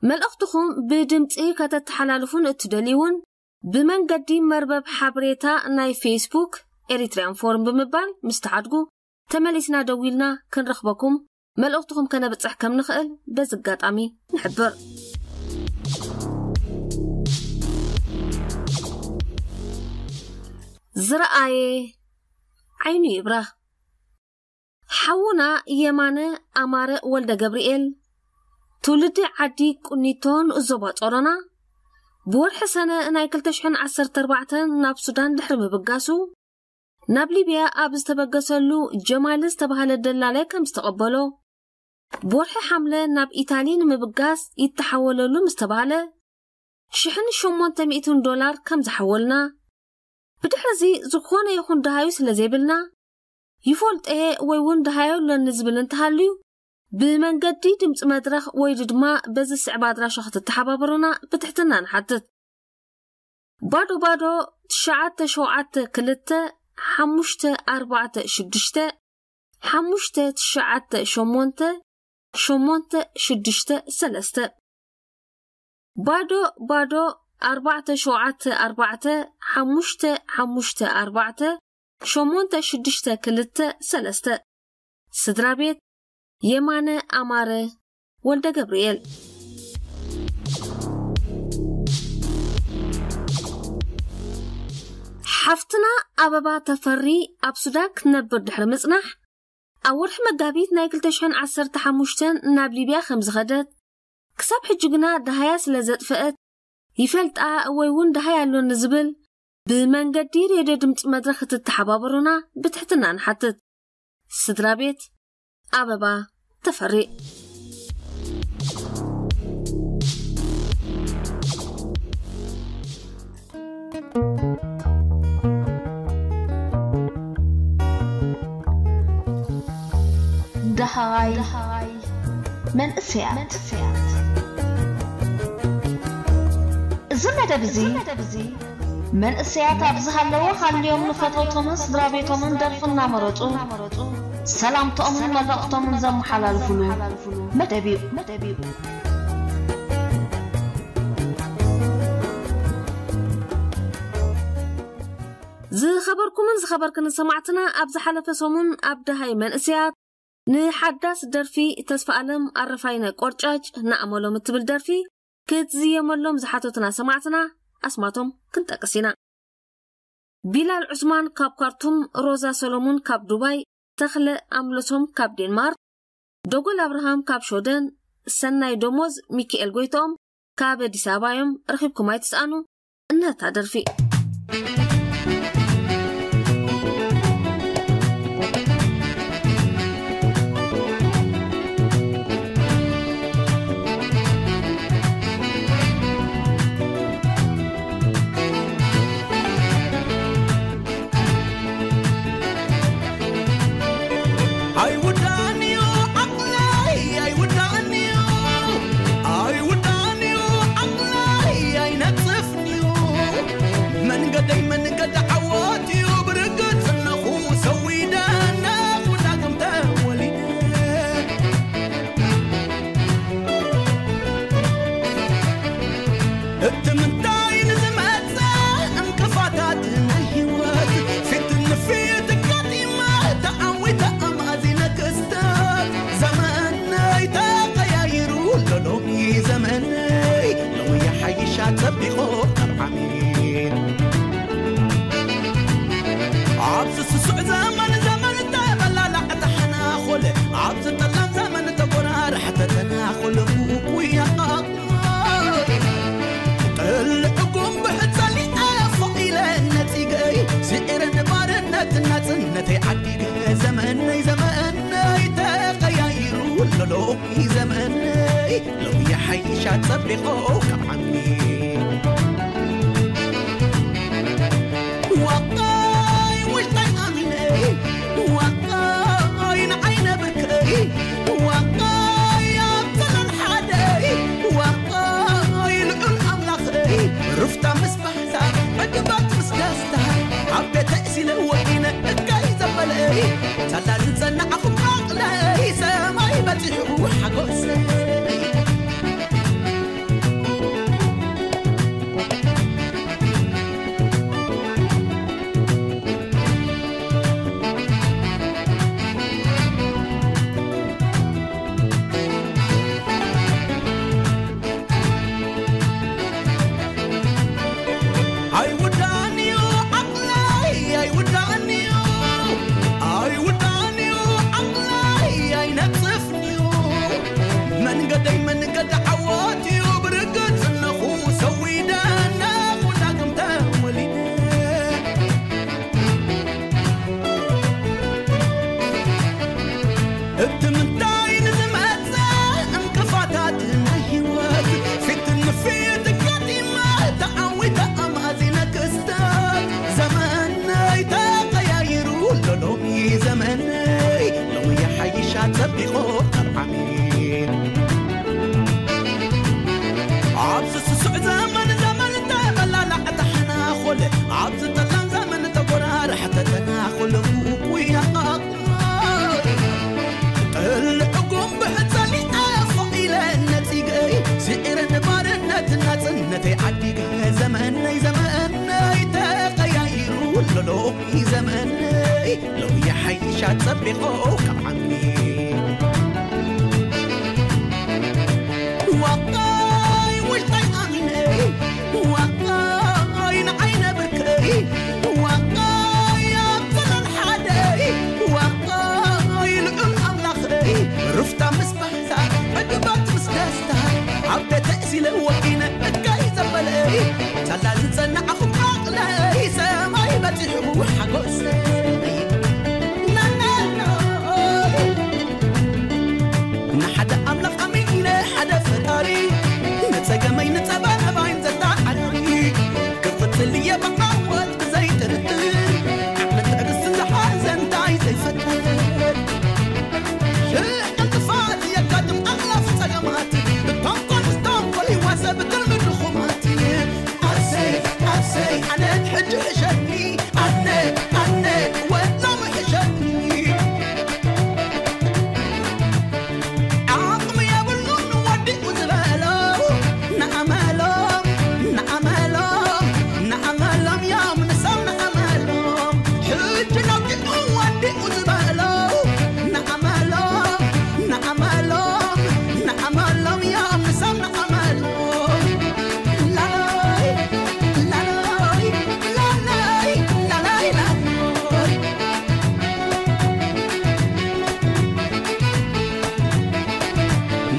መልእኽትኹም ብድምጺ ከተተሓላልፉን እትደልዩ እውን ብመንገዲ መርበብ ሓበሬታ ናይ ፌስቡክ ኤሪትሪያን ፎርም ብምባል ምስ ትሓድጉ ተመሊስና ደዊልና ክንረኽበኩም መልእኽትኹም ከነብጽሕ ከም ንኽእል በዚ ኣጋጣሚ ንሕብር። ዝረኣየ ዓይኑ ይብራህ። ሓውና የማነ ኣማረ ወልደ ገብርኤል፣ ትውልዲ ዓዲ ቁኒቶን ዞባ ጾሮና፣ ብወርሒ ሰነ ናይ ክልተ ሽሕን ዓሰርተ ኣርባዕተን ናብ ሱዳን ድሕሪ ምብጋሱ፣ ናብ ሊብያ ኣብ ዝተበገሰሉ ጀማል ዝተባህለ ደላላይ ከም ዝተቐበሎ፣ ብወርሒ ሓምለ ናብ ኢታሊ ንምብጋስ ይተሓወለሉ ምስ ተባህለ፣ ሽሕን ሸሞንተ ሚእትን ዶላር ከም ዝሓወልና፣ ብድሕርዚ ዝኾነ ይኹን ደሃዩ ስለ ዘይብልና፣ ይፈልጦ እየ ወይ እውን ደሃዩ ኣሎኒ ዝብል እንተሃልዩ፣ ብመንገዲ ድምፂ መድረኽ ወይ ድማ በዚ ዝስዕብ ኣድራሻ ክትተሓባበሩና ብትሕትና ንሓትት። ባዶ ባዶ ትሽዓተ ሸውዓተ ክልተ ሓሙሽተ ኣርባዕተ ሽዱሽተ ሓሙሽተ ትሽዓተ ሸሞንተ ሸሞንተ ሽዱሽተ ሰለስተ። ባዶ ባዶ ኣርባዕተ ሸውዓተ ኣርባዕተ ሓሙሽተ ሓሙሽተ ኣርባዕተ ሸሞንተ ሽዱሽተ ክልተ ሰለስተ። ስድራ ቤት የማነ ኣማረ ወልደ ገብርኤል። ሓፍትና ኣበባ ተፈሪ ኣብ ሱዳን ክትነብር ድሕሪ ምጽናሕ፣ ኣብ ወርሒ መጋቢት ናይ ክልተ ሽሕን ዓሰርተ ሓሙሽተን ናብ ሊብያ ከም ዝኸደት፣ ክሳብ ሕጂ ግና ደሃያ ስለ ዘጥፈአት፣ ይፈልጣ ወይ እውን ደሃያ ኣሎኒ ዝብል ብመንገዲ ሬድዮ ድምፂ መድረኽ ክትተሓባበሩና ብትሕትና ንሓትት። ስድራ ቤት ኣበባ ተፈሪ። ደሃይ መንእሰያት። እዚ መደብ እዚ መንእሰያት ኣብ ዝሃለዉ ሃልዮም ንፈተውቶምን ስድራ ቤቶምን ደርፊ እናመረጹ ሰላምታኦምን መልእኽቶምን ዘመሓላልፉሉ መደብ እዩ። ዝኸበርኩምን ዝኸበርክን ሰማዕትና፣ ኣብ ዝሓለፈ ሰሙን ኣብ ደሃይ መንእሰያት ንሓዳስ ደርፊ ተስፋ ኣለም ኣረፋይነ ቆርጫጭ ንኣመሎም እትብል ደርፊ ክትዝየመሎም ዝሓተቱና ሰማዕትና ኣስማቶም ክንጠቅስ ኢና። ቢላል ዑስማን ካብ ካርቱም፣ ሮዛ ሰሎሞን ካብ ዱባይ፣ ተኽለ ኣምለሶም ካብ ዴንማርክ፣ ደጎል ኣብርሃም ካብ ሾደን፣ ሰናይ ደሞዝ፣ ሚካኤል ጎይትኦም ካብ ኣዲስ ኣበባ እዮም። ረኺብኩም ኣይትስኣኑ። እነታ ደርፊ። ኣይውዳእን እዩ ዓቕለይ፣ ኣይውዳእን እዩ፣ ኣይውዳእን እዩ ዓቕለይ፣ ኣይነጽፍን እዩ። መንገደይ መንገዲ ዓወት እዩ፣ ብርግጽ ኣለኹ ሰዊደ፣ ነኹ ዳግም ተወሊደ። እቲ ምንታይ ንዝመጽእ ዕንቅፋታት ናይ ህይወት፣ ፊት ንፊት ኣጋጢመ ተዓዊተ ኣማዚነ ክስተት። ዘመነይ ተቐያይሩ ኣሎ ሎሚ ዘመነይ፣ ሎሚ ይሓይሻ ጸቢቑ ካብ ዓሚ። ኣብዚ ስሱዕ ዘመን ዘመን ተበላላዕ ተሓናኹል፣ ኣብዚ ጠላም ዘመን ተጎራርሕ ተተናኹል፣ ጉያ ጥልዕ ጉንብሕ ጸሊዐ ፎቕ ኢለ ነጺገይ፣ ስዒረ ንባርነት ናጽነተይ ዓዲገ። ዘመነይ ዘመነይ ተቐያይሩ ኣሎ ሎሚ ዘመነይ፣ ሎሚ ይሓይሻ ጸቢቑ ካብ ዓሚ። ዋቃይ ውሽጠይ ኣሚነይ፣ ዋቃይ ንዓይነ ብርከይ፣ ዋቃይ ኣብ ዘመን ሓደይ፣ ዋቃይ ልዑል ኣምላኸይ፣ ሩፍታ ምስ ባህታ ዕግበት ምስ ደስታ፣ ኣብ ቤተይ ሲለ ወዲነ እካይ ዘበለይ፣ ሳላ ዝጸናዕኹም ዓቕለይ፣ ሰማይ በጺሑ ሓጎሰይ። ደይ መንገዲ ዓወት እዩ ብርግጽ እነኹ ሰዊደ እነኹ ዳግም ተወሊደ። እቲ ምንታይ ንዝመጸ ዕንቅፋታት ናይ ህይወት ፊት ንፊት ጋጢመ ተዓዊተ ኣማዚነ ክስተት ዘመነይ ተቐያይሩ ኣሎ ሎሚ ዘመነይ ሎሚ ይሓይሻ ጸቢቑ ካብ ዓሚ ኣብዚ ስሱዕ ዘመን ዘመን ተበላላዕ ተሓናኹል ኣብዚ ጠላም ዘመን ተጎራርሕ ተተናኹል ውቁያ ጥልዕ ጉንብዕ ጸሊዐ ፎቕ ኢለ ነጺገይ ስዒረ ንባርነት ናጽነተይ ዓዲገ ዘመነይ ዘመነይ ተቐያይሩ ኣሎ ሎሚ ዘመነይ ሎሚ ይሓይሻ ጸቢቑ ካብ ዓሚ ዋቃይ ውሽጣይ ኣሚነይ ዋቃይ ንዓይ ነብርከይ ዋቃይ ኣብ ዘመን ሓደይ ዋቃይ ልዑል ኣምላኸይ ሩፍታ ምስ ባህታ ዕግባት ምስ ደስታ ኣብ ቤተ ሲለ ወጊነ እካይ ዘበለይ ሳላ ዝጸናዕኹም ዓቕለይ ሰማይ በጺሑ ሓጎሰይ ናናናይ ንሓደ ኣምላኽ ኣሚነ ሓደ ፈጣሪ ንጸገመይ ንጸበባይን ዘተዓራሪ ክቕጽል እየ ብዓወት ብዘይጥርጥር ዓቕሊ ትዕግስትን ዝሓዘ እንታይ ዘይፈጥር ሽሕ ዕንቅፋት የጋጥም ኣላፍ ጸገማት ብተንኮል ምስ ተንኮል ይዋሰ ብትልሚ ድኹማት ኣሰይ ኣሰይ ኣነ ሕጂ ሕሸኒ ኣነ ኣነ ወሎም ሕሸኒ ዓቕሚ የብሉን ወዲኡ ዝበሎ ንኣመሎም ንኣመሎም ንኣመሎም እዮም ንሶም ንኣመሎም ሕጂ ነውዲኡ ወዲኡ ዝበሎ ንኣመሎም ንኣመሎም ንኣመሎም እዮም ንሶም ንኣመሎም ላላይ ላላይ ላላይ ላላይ ላላይ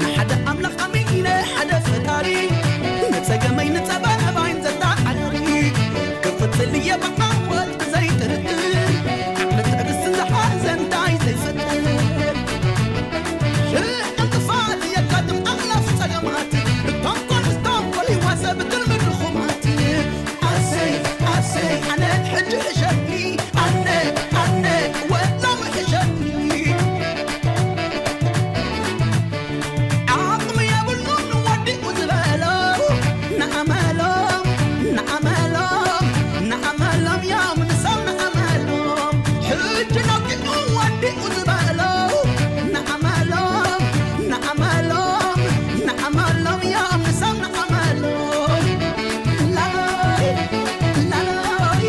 ንሓደ ኣምላኽ ኣሚነ ሓደ ፈጣሪ ንጸገመይ ንጸበባይን ዘተዓራሪ ክቕጽል እየ ብዓወት ብዘይጥርጥር ዓቕሊ ትዕግስትን ዝሓዘ እንታይ ዘይፈጥር ሽሕ ዕንቅፋት የጋጥም ኣላፍ ጸገማት ብተንኮል ምስ ተንኮል ይዋሰ ብትልሚ ድኹማት ኣሰይ ኣሰይ ኣነ ሕጂ ሕሸኒ ኣነ ኣነ ወሎም ሕሸኒ ዓቕሚ የብሉን ወዲኡ ዝበሎ ንኣመሎም ንኣመሎም ንኣመሎም እዮም ንሶም ንኣመሎም ሕጂ ነውዲኡ ወዲኡ ዝበሎ ንኣመሎም ንኣመሎም ንኣመሎም እዮም ንሶም ንኣመሎም ላላይ ላላይ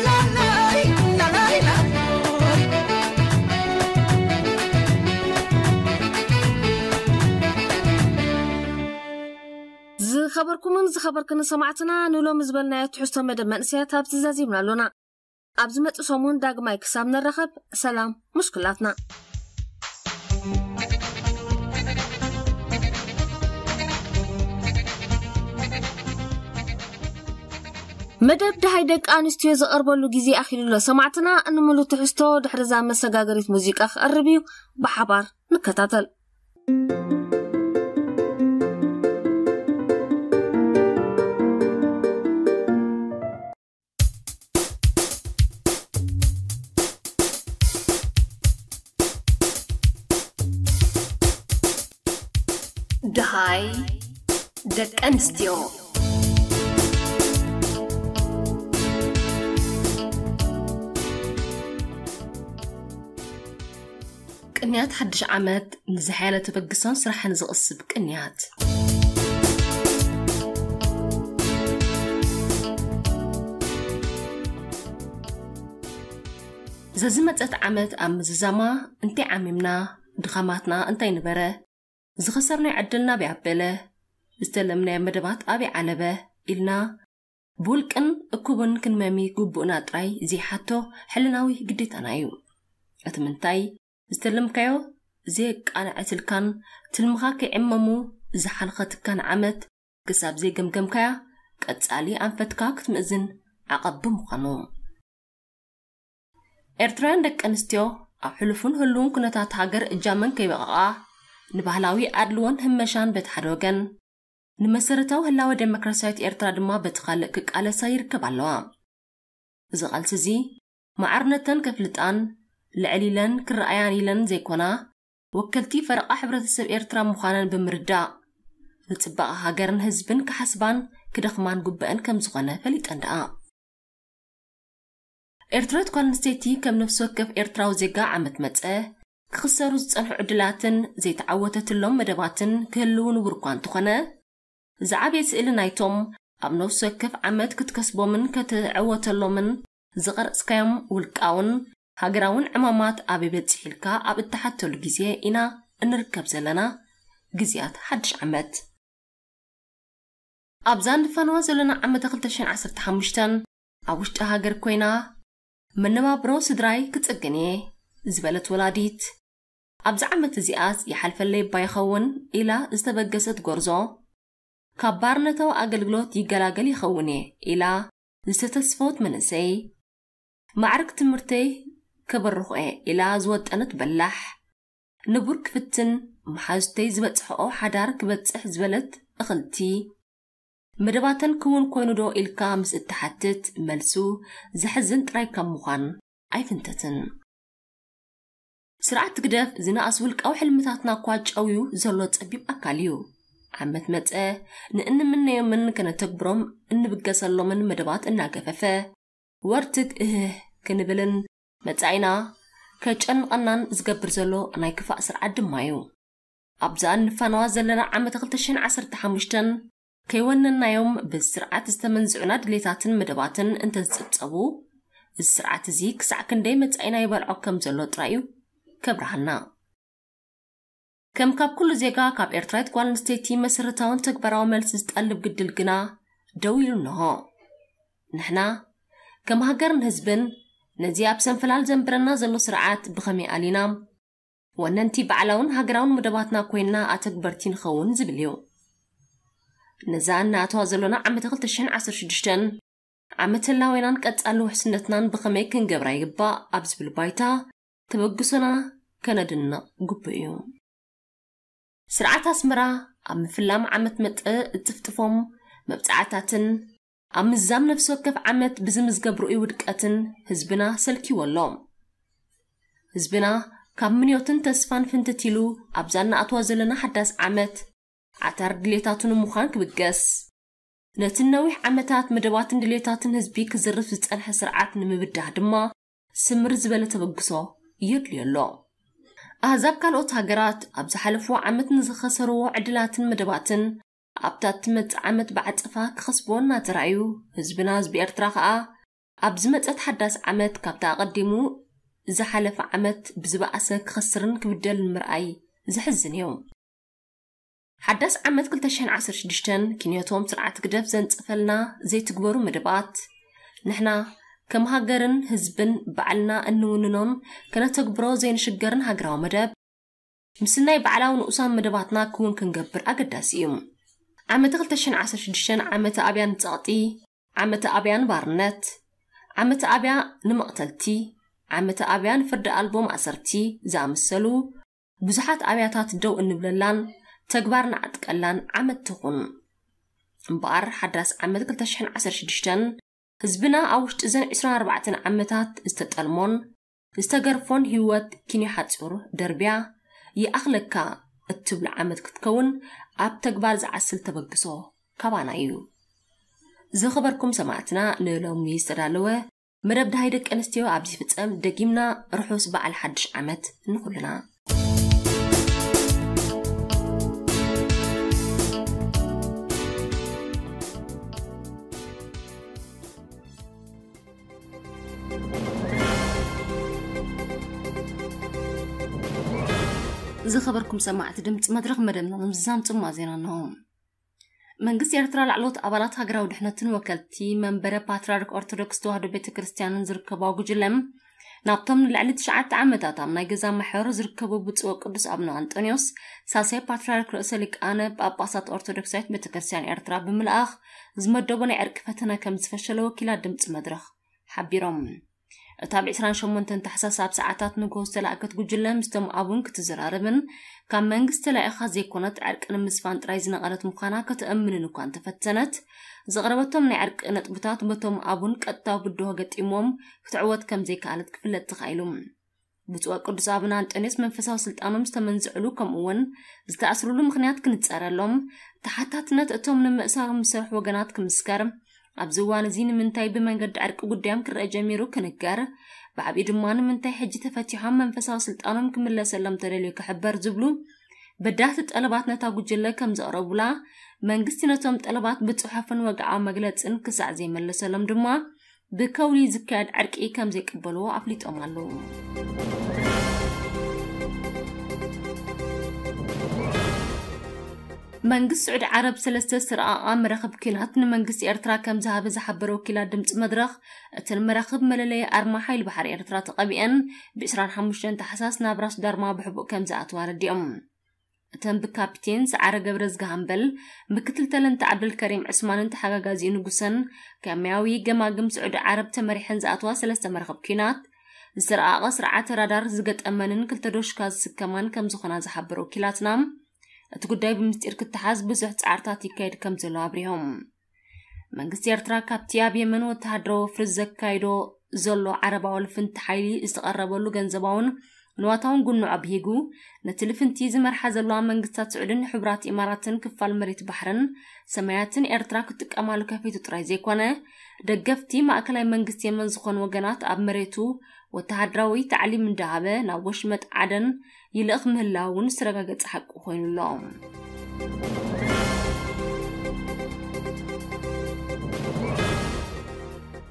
ላላይ ላላይ ላላይ ዝኸበርኩምን ዝኸበርክን ሰማዕትና ንሎሚ ዝበልናዮ ትሕዝቶ መደብ መንእሰያት ኣብዚ ዛዚምና ኣሎና። ኣብ ዝመጽእ ሰሙን ዳግማይ ክሳብ ንራኸብ ሰላም ምስ ኩላትና። መደብ ደሃይ ደቂ ኣንስትዮ ዝቐርበሉ ግዜ ኣኺሉሎ ሰማዕትና። ንምሉ ትሕዝቶ ድሕሪ እዛ መሰጋገሪት ሙዚቃ ክቐርብ እዩ። ብሓባር ንከታተል። ደሃይ ደቂ ኣንስትዮ። ቅንያት ሓድሽ ዓመት ንዝሓየለ ተበግሶን ስራሕን ዝቕስብ ቅንያት። ዘዝመጸት ዓመት ኣብ ምዝዛማ እንታይ ዓሚምና፣ ድኻማትና እንታይ ነበረ፣ ዝኸሰርናዮ ዕድል ናበይ ኣበለ፣ ዝተለምናዮ መደባት ኣበይ ዓለበ ኢልና ብውልቅን እኩብን ክንመሚ ግቡእና ጥራይ ዘይሓቶ ሕልናዊ ግዴታና እዩ። እቲ ምንታይ ዝተለምካዮ ዘየቃንዐትልካን ትልምኻ ከይዕመሙ ዝሓለኸትካን ዓመት ክሳብ ዘይገምገምካያ ቀጻሊ ኣንፈትካ ክትምእዝን ዓቐብ ብምዃኑ። ኤርትራውያን ደቂ ኣንስትዮ ኣብ ሕሉፍን ህሉውን ኩነታት ሃገር እጃመን ከይበቐቓ ንባህላዊ ኣድልዎን ህመሻን በቲ ሓደ ወገን፣ ንመሰረታዊ ህላወ ደሞክራሲያዊት ኤርትራ ድማ በቲ ካልእ ክቃለሳ ይርከባ ኣለዋ። እዚ ቃልሲ እዚ ማዕርነተን ከፍልጣን ልዕል ኢለን ክረኣያን ኢለን ዘይኮና፣ ወከልቲ ፈረቓ ሕብረተሰብ ኤርትራ ምዃነን ብምርዳእ፣ ንጽባቐ ሃገርን ህዝብን ክሓስባን ክደኽማን ጉበአን ከም ዝኾነ ፈሊጠን ደኣ። ኤርትራዊት ጓል ኣንስተይቲ ከም ነፍሲ ወከፍ ኤርትራዊ ዜጋ ዓመት መጸ፣ ክኽሰሩ ዝጸንሑ ዕድላትን ዘይተዓወተትሎም መደባትን ክህልዉ ንቡር እኳ እንተኾነ፣ ዝዓበየ ስእሊ ናይቶም ኣብ ነፍሲ ወከፍ ዓመት ክትከስቦምን ከተዕወተሎምን ዝቐረጽካዮም ውልቃውን ሃገራውን ዕማማት ኣበይ በጺሕ ኢልካ ኣብ እትሓተሉ ግዜ ኢና እንርከብ ዘለና፣ ግዜያት ሓድሽ ዓመት። ኣብዛ ንፋነዋ ዘለና ዓመተ ክልተ ሽሕን ዓሰርተ ሓሙሽተን ኣብ ውሽጢ ሃገር ኮይና፣ መነባብሮ ስድራይ ክጽግን እየ ዝበለት ወላዲት፣ ኣብዚ ዓመት እዚኣስ ይሓልፈለይ እባ ይኸውን ኢላ ዝተበገሰት ጎርዞ፣ ካብ ባርነታዊ ኣገልግሎት ይገላገል ይኸውን እየ ኢላ ዝተተስፈወት መንእሰይ፣ ማዕርግ ትምህርተይ ከበርኾ እየ ኢላ ዝወጠነት በላሕ፣ ንቡር ክፍትን መሓዙተይ ዝበጽሕኦ ሓዳር ክበጽሕ ዝበለት እኽልቲ፣ መደባተን ክውን ኮይኑ ዶ ኢልካ ምስ እትሓትት፣ መልሱ ዘሕዝን ጥራይ ካብ ምዃን ኣይፍንተትን። ስርዓት ህግደፍ ዝነኣስ ውልቃዊ ሕልምታትና እኳ ጨውዩ ዘሎ ጸቢብ ኣካል እዩ። ዓመት መጸ ንእንምነዮምን ከነተግብሮም እንብገሰሎምን መደባት እናገፈፈ፣ ወርትግ እህህ ክንብልን መጻኢና ከጨንቐናን ዝገብር ዘሎ ናይ ክፋእ ስርዓት ድማ እዩ። ኣብዛ እንፋነዋ ዘለና ዓመት ክልተ ሽሕን ዓሰርተ ሓሙሽተን ከይወነናዮም ብስርዓት ዝተመንዝዑና ድሌታትን መደባትን እንተዝጽብጸቡ፣ እዚ ስርዓት እዚ ክሳዕ ክንደይ መጻኢና ይበልዖ ከም ዘሎ ጥራይ እዩ ከብርሃና። ከም ካብ ኩሉ ዜጋ ካብ ኤርትራዊት ጓል ኣንስተይቲ መሰረታውን ተግባራዊ መልሲ ዝጠልብ ግድል ግና ደው ኢሉ እንሆ። ንሕና ከም ሃገርን ህዝብን ነዚ ኣብ ሰንፈላል ዘንብረና ዘሎ ስርዓት ብኸመይ ኣሊና ወነንቲ ባዕላውን ሃገራውን መደባትና ኮይንና ኣተግበርቲ ንኸውን ዝብል እዩ። ነዛ እናኣተዋ ዘሎና ዓመተ ክልተ ሽሕን ዓሰርተ ሽዱሽተን ዓመት ህላዌናን ቀጻሊ ውሕስነትናን ብኸመይ ክንገብራ ይግባእ ኣብ ዝብል ባይታ ተበግሶና ከነድንቕ ግቡእ እዩ። ስርዓት ኣስመራ ኣብ ምፍላም ዓመት መጸ እጽፍጥፎም መብጽዓታትን ኣብ ምዛም ነፍሲ ወከፍ ዓመት ብዝምዝገብ ርኡይ ውድቀትን ህዝብና ሰልኪዎ ኣሎ። ህዝብና ካብ ምንዮትን ተስፋን ፍንትት ኢሉ ኣብዛ እናኣትዋ ዘለና ሓዳስ ዓመት ዓታር ድሌታቱ ንምዃን ክብገስ፣ ነቲ ነዊሕ ዓመታት መደባትን ድሌታትን ህዝቢ ክዝርፍ ዝጸንሐ ስርዓት ንምብዳህ ድማ ስምር ዝበለ ተበግሶ የድልዮ ኣሎ። ኣህዛብ ካልኦት ሃገራት ኣብ ዝሓለፍዎ ዓመት ንዝኸሰርዎ ዕድላትን መደባትን ኣብታ እትመጽእ ዓመት ብዓጸፋ ክኸስብዎ እናተራእዩ፣ ህዝብና ህዝቢ ኤርትራ ከኣ ኣብ ዝመጸት ሓዳስ ዓመት ካብታ ኣቐዲሙ ዝሓለፈ ዓመት ብዝበኣሰ ክኸስርን ክብደልን ምርኣይ ዘሕዝን እዩ። ሓዳስ ዓመት ክልተ ሽሕን ዓሰርተ ሽዱሽተን ክንዮቶም ስርዓት ህግደፍ ዘንጽፈልና ዘይትግበሩ መደባት፣ ንሕና ከም ሃገርን ህዝብን ባዕልና እንውንኖን ከነተግብሮ ዘይንሽገርን ሃገራዊ መደብ፣ ምስናይ ባዕላዊ ንኡሳን መደባትና ክውን ክንገብር ኣገዳሲ እዩ። ዓመተ ክልተ ሽሕን ዓሰርተ ሽዱሽተን ዓመተ ኣብያን ጸቕጢ፣ ዓመተ ኣብያን ባርነት፣ ዓመተ ኣብያ ንመቕተልቲ፣ ዓመተ ኣብያ ንፍርዲ ኣልቦ ማእሰርቲ ዝኣመሰሉ ብዙሓት ኣብያታት ደው እንብለላን ተግባር ንዓጥቀላን ዓመት ትኹን። እምበኣር ሓዳስ ዓመት ክልተ ሽሕን ዓሰርተ ሽዱሽተን ህዝብና ኣብ ውሽጢ እዘን ዕስራን ኣርባዕተን ዓመታት ዝተጠልሞን ዝተገርፎን ህይወት ኪንዮ ሓጹር ደርብያ ይኣኽለካ እትብሉ ዓመት ክትከውን ኣብ ተግባር ዝዓስል ተበግሶ ካባና እዩ። ዝኸበርኩም ሰማዕትና፣ ንሎሚ ዝተዳለወ መደብ ደሃይ ደቂ ኣንስትዮ ኣብዚ ፍጸም። ደጊምና ርሑስ በዓል ሓድሽ ዓመት ንኹልና። ዝኸበርኩም ሰማዕቲ ድምፂ መድረኽ፣ መደብና ንምዝዛም ጽማቕ ዜና ኣለዎ። መንግስቲ ኤርትራ ላዕለዎት ኣባላት ሃገራዊ ድሕነትን ወከልቲ መንበረ ፓትርያርክ ኦርቶዶክስ ተዋህዶ ቤተ ክርስቲያንን ዝርከባ ጉጅለ ናብቶም ንልዕሊ ትሽዓተ ዓመታት ኣብ ናይ ገዛ ማሕበር ዝርከቡ ብፁዕ ቅዱስ ኣቡነ ኣንጦንዮስ ሳልሳይ ፓትርያርክ ርእሰ ሊቃነ ጳጳሳት ኦርቶዶክሳዊት ቤተክርስትያን ኤርትራ ብምልኣኽ ዝመደቦ ናይ ዕርቂ ፈተነ ከም ዝፈሸለ ወኪላት ድምፂ መድረኽ ሓቢሮም። እታ ኣብ ዕስራን ሸሞንተን ታሕሳስ ኣብ ሰዓታት ንግሆ ዝተላእከት ጉጅለ ምስቶም ኣቡን ክትዘራረብን ካብ መንግስቲ ተላኢኻ ዘይኮነት ዕርቂ ንምስፋን ጥራይ ዝነቐለት ምዃና ከተእምንን እኳ እንተፈተነት፣ ዘቕረበቶም ናይ ዕርቂ ነጥብታት በቶም ኣቡን ቀጥታዊ ብድሆ ገጢሞም ክትዕወት ከም ዘይከኣለት ክፍለጥ ተኻኢሉ። ብፁዕ ቅዱስ ኣቡነ ኣንጦንዮስ መንፈሳዊ ስልጣኖም ዝተመንዝዕሉ ከምኡ እውን ዝተኣስሩሉ ምኽንያት ክንጸረሎም፣ ተሓታትነት እቶም ንምእሳሮም ዝሰርሑ ወገናት ክምስከር፣ ኣብዚ እዋን እዚ ንምንታይ ብመንገዲ ዕርቂ ጉዳዮም ክረአ ጀሚሩ ክንገር፣ ብዓብዩ ድማ ንምንታይ ሕጂ ተፈቲሖም መንፈሳዊ ስልጣኖም ክምለሰሎም ተደልዩ ክሕበር ዝብሉ በዳህቲ ጠለባት ነታ ጉጅለ ከም ዘቕረቡላ፣ መንግስቲ ነቶም ጠለባት ብጽሑፍን ወግዓዊ መግለጽን ክሳዕ ዘይመለሰሎም ድማ ብከውሊ ዝካየድ ዕርቂ ከም ዘይቅበልዎ ኣፍሊጦም ኣለዉ። መንግስቲ ስዑዲ ዓረብ ሰለስተ ዝተረኣኣ መራኽብ ኲናት ንመንግስቲ ኤርትራ ከም ዝሃበ ዝሓበረ ወኪላት ድምፂ መድረኽ፣ እተን መራኽብ መለለዪ ኣርማ ሓይሊ ባሕሪ ኤርትራ ተቐቢአን ብ ዕስራን ሓሙሽተን ታሕሳስ ናብ ራስ ዳርማ ብሕቡእ ከም ዝኣትዋ ኣረዲኦም። እተን ብካፒቴን ሰዓረ ገብረዝግሃንበል፣ ምክትል ተለንተ ዓብደልከሪም ዕስማንን ተሓጋጋዚኡ ንጉሰን፣ ከመያዊ ገማግም ስዑዲ ዓረብ ተመሪሐን ዝኣትዋ ሰለስተ መራኽብ ኲናት፣ ዝተረኣቐ ስርዓተ ራዳር ዝገጠመንን ክልተ ዶሽካ ዝስከማን ከም ዝኾና ዝሓበሩ ወኪላትና፣ እቲ ጉዳይ ብምስጢር ክተሓዝ ብዙሕ ጻዕርታት ይካየድ ከም ዘሎ ኣብሪሆም። መንግስቲ ኤርትራ ካብቲ ኣብ የመን ወተሃደራዊ ወፍሪ ዘካይዶ ዘሎ ዓረባዊ ልፍንቲ ሓይሊ ዝተቐረበሉ ገንዘባውን ንዋታውን ጉንዖ ብሂጉ፣ ነቲ ልፍንቲ ዝመርሓ ዘለዋ መንግስታት ስዑድን ሕቡራት ኢማራትን ክፋል መሬት ባሕርን ሰማያትን ኤርትራ ክትጥቀማሉ ከፊቱ ጥራይ ዘይኮነ፣ ደገፍቲ ማእከላይ መንግስቲ የመን ዝኾኑ ወገናት ኣብ መሬቱ ወተሃደራዊ ታዕሊም እንዳሃበ ናብ ወሽመጥ ዓደን ይልእኽ ምህላው እውን ዝተረጋገጸ ሓቂ ኮይኑ ኣሎ።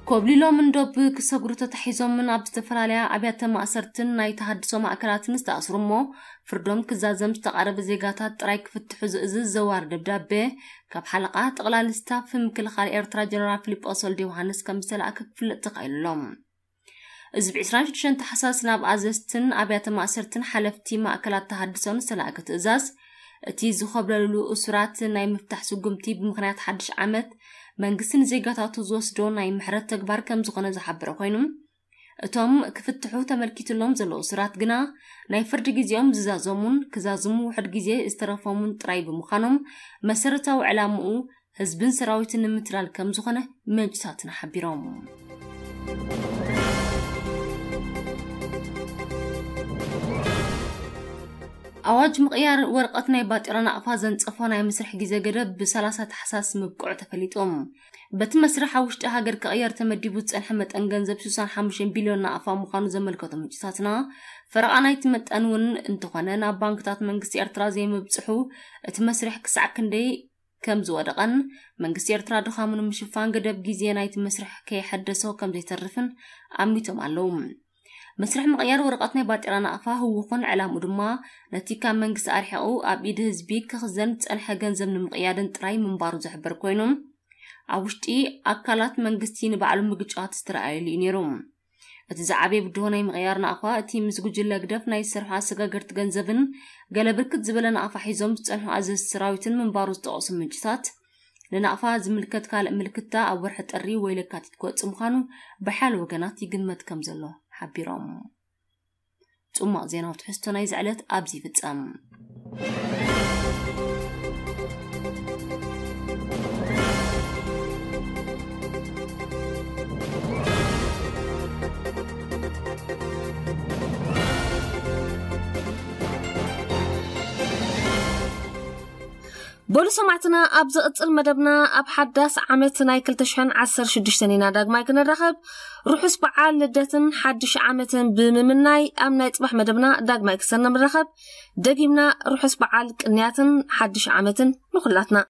ኮብሊሎም እንዶብ ክሰግሩ ተታሒዞምን ኣብ ዝተፈላለያ ኣብያተ ማእሰርትን ናይ ተሃድሶ ማእከላትን ዝተኣስሩ እሞ ፍርዶም ክዛዘም ዝተቓረበ ዜጋታት ጥራይ ክፍትሑ ዝእዝዝ ዘዋር ደብዳቤ ካብ ሓለቓ ጠቕላሊ ስታፍ ምክልኻል ኤርትራ ጀነራል ፊሊጶስ ወልደ ዮሃንስ ከም ዝተላእከ ክፍለጥ ተኻኢሉ ኣሎ። እዚ ብ ዕስራን ሽዱሽተን ታሕሳስ ናብ ኣዘዝትን ኣብያተ ማእሰርትን ሓለፍቲ ማእከላት ተሃድሶን ዝተላእከ ትእዛዝ፣ እቲ ዝኾብለልሉ እሱራት ናይ ምፍታሕ ስጉምቲ ብምኽንያት ሓድሽ ዓመት መንግስቲ ንዜጋታቱ ዝወስዶ ናይ ምሕረት ተግባር ከም ዝኾነ ዝሓበረ ኮይኑ፣ እቶም ክፍትሑ ተመልኪትሎም ዘለዉ እሱራት ግና ናይ ፍርዲ ግዜኦም ዝዛዘሙን ክዛዝሙ ውሑድ ግዜ ዝተረፎምን ጥራይ ብምዃኖም፣ መሰረታዊ ዕላምኡ ህዝብን ሰራዊትን ንምትላል ከም ዝኾነ ምንጭታትና ሓቢሮም። ኣዋጅ ምቕያር ወረቐት ናይ ባጤራ ናቕፋ ዘንጸፎ ናይ መስርሕ ግዜ ገደብ ብ30 ታሕሳስ ምብቅዑ ተፈሊጡ። በቲ መስርሕ ኣብ ውሽጢ ሃገር ክቕየር ተመዲቡ ዝጸንሐ መጠን ገንዘብ ስሳን ሓሙሽተን ቢልዮን ናቕፋ ምዃኑ ዘመልከቱ ምንጭታትና፣ ፈረቓ ናይቲ መጠን እውን እንተኾነ ናብ ባንክታት መንግስቲ ኤርትራ ዘይምብጽሑ እቲ መስርሕ ክሳዕ ክንደይ ከም ዝወደቐን መንግስቲ ኤርትራ ድኻሙ ንምሽፋን ገደብ ግዜ ናይቲ መስርሕ ከይሐደሶ ከም ዘይተርፍን ኣሚቶም ኣለዉ። መስርሕ ምቕያር ወረቐት ናይ ባጤራ ናቕፋ ህውኹን ዕላምኡ ድማ ነቲ ካብ መንግስቲ ኣርሒቑ ኣብ ኢድ ህዝቢ ክኽዘን ዝጸንሐ ገንዘብ ንምቕያድን ጥራይ ምንባሩ ዝሕበር ኮይኑ፣ ኣብ ውሽጢ ኣካላት መንግስቲ ንባዕሉ ምግጫት ዝተረኣየሉ እዩ ነይሩ። እቲ ዝዓበየ ብድሆ ናይ ምቕያር ናቕፋ፣ እቲ ምስ ጉጅለ ህግደፍ ናይ ዝሰርሑ ኣሰጋገርቲ ገንዘብን ገለ ብርክት ዝበለ ናቕፋ ሒዞም ዝጸንሑ ኣዘዝቲ ሰራዊትን ምንባሩ ዝጠቐሱ ምንጭታት፣ ንናቕፋ ዝምልከት ካልእ ምልክታ ኣብ ወርሒ ጥሪ ወይ ለካቲት ክወጽእ ምዃኑ ብሓያሎ ወገናት ይግመት ከም ዘሎ ሓቢሮም። ጽማቕ ዜናዊ ትሕዝቶ ናይዚ ዕለት ኣብዚ ይፍጸም። በሉ ሰማዕትና፣ ኣብ ዝቕጽል መደብና ኣብ ሓዳስ ዓመት ናይ ክልተ ሽሕን ዓሰርተ ሽዱሽተን ኢና ዳግማይ ክንራኸብ። ርሑስ በዓል ልደትን ሓድሽ ዓመትን ብምምናይ፣ ኣብ ናይ ጽባሕ መደብና ዳግማይ ክሰና ንራኸብ። ደጊምና ርሑስ በዓል ቅንያትን ሓድሽ ዓመትን ንኹላትና።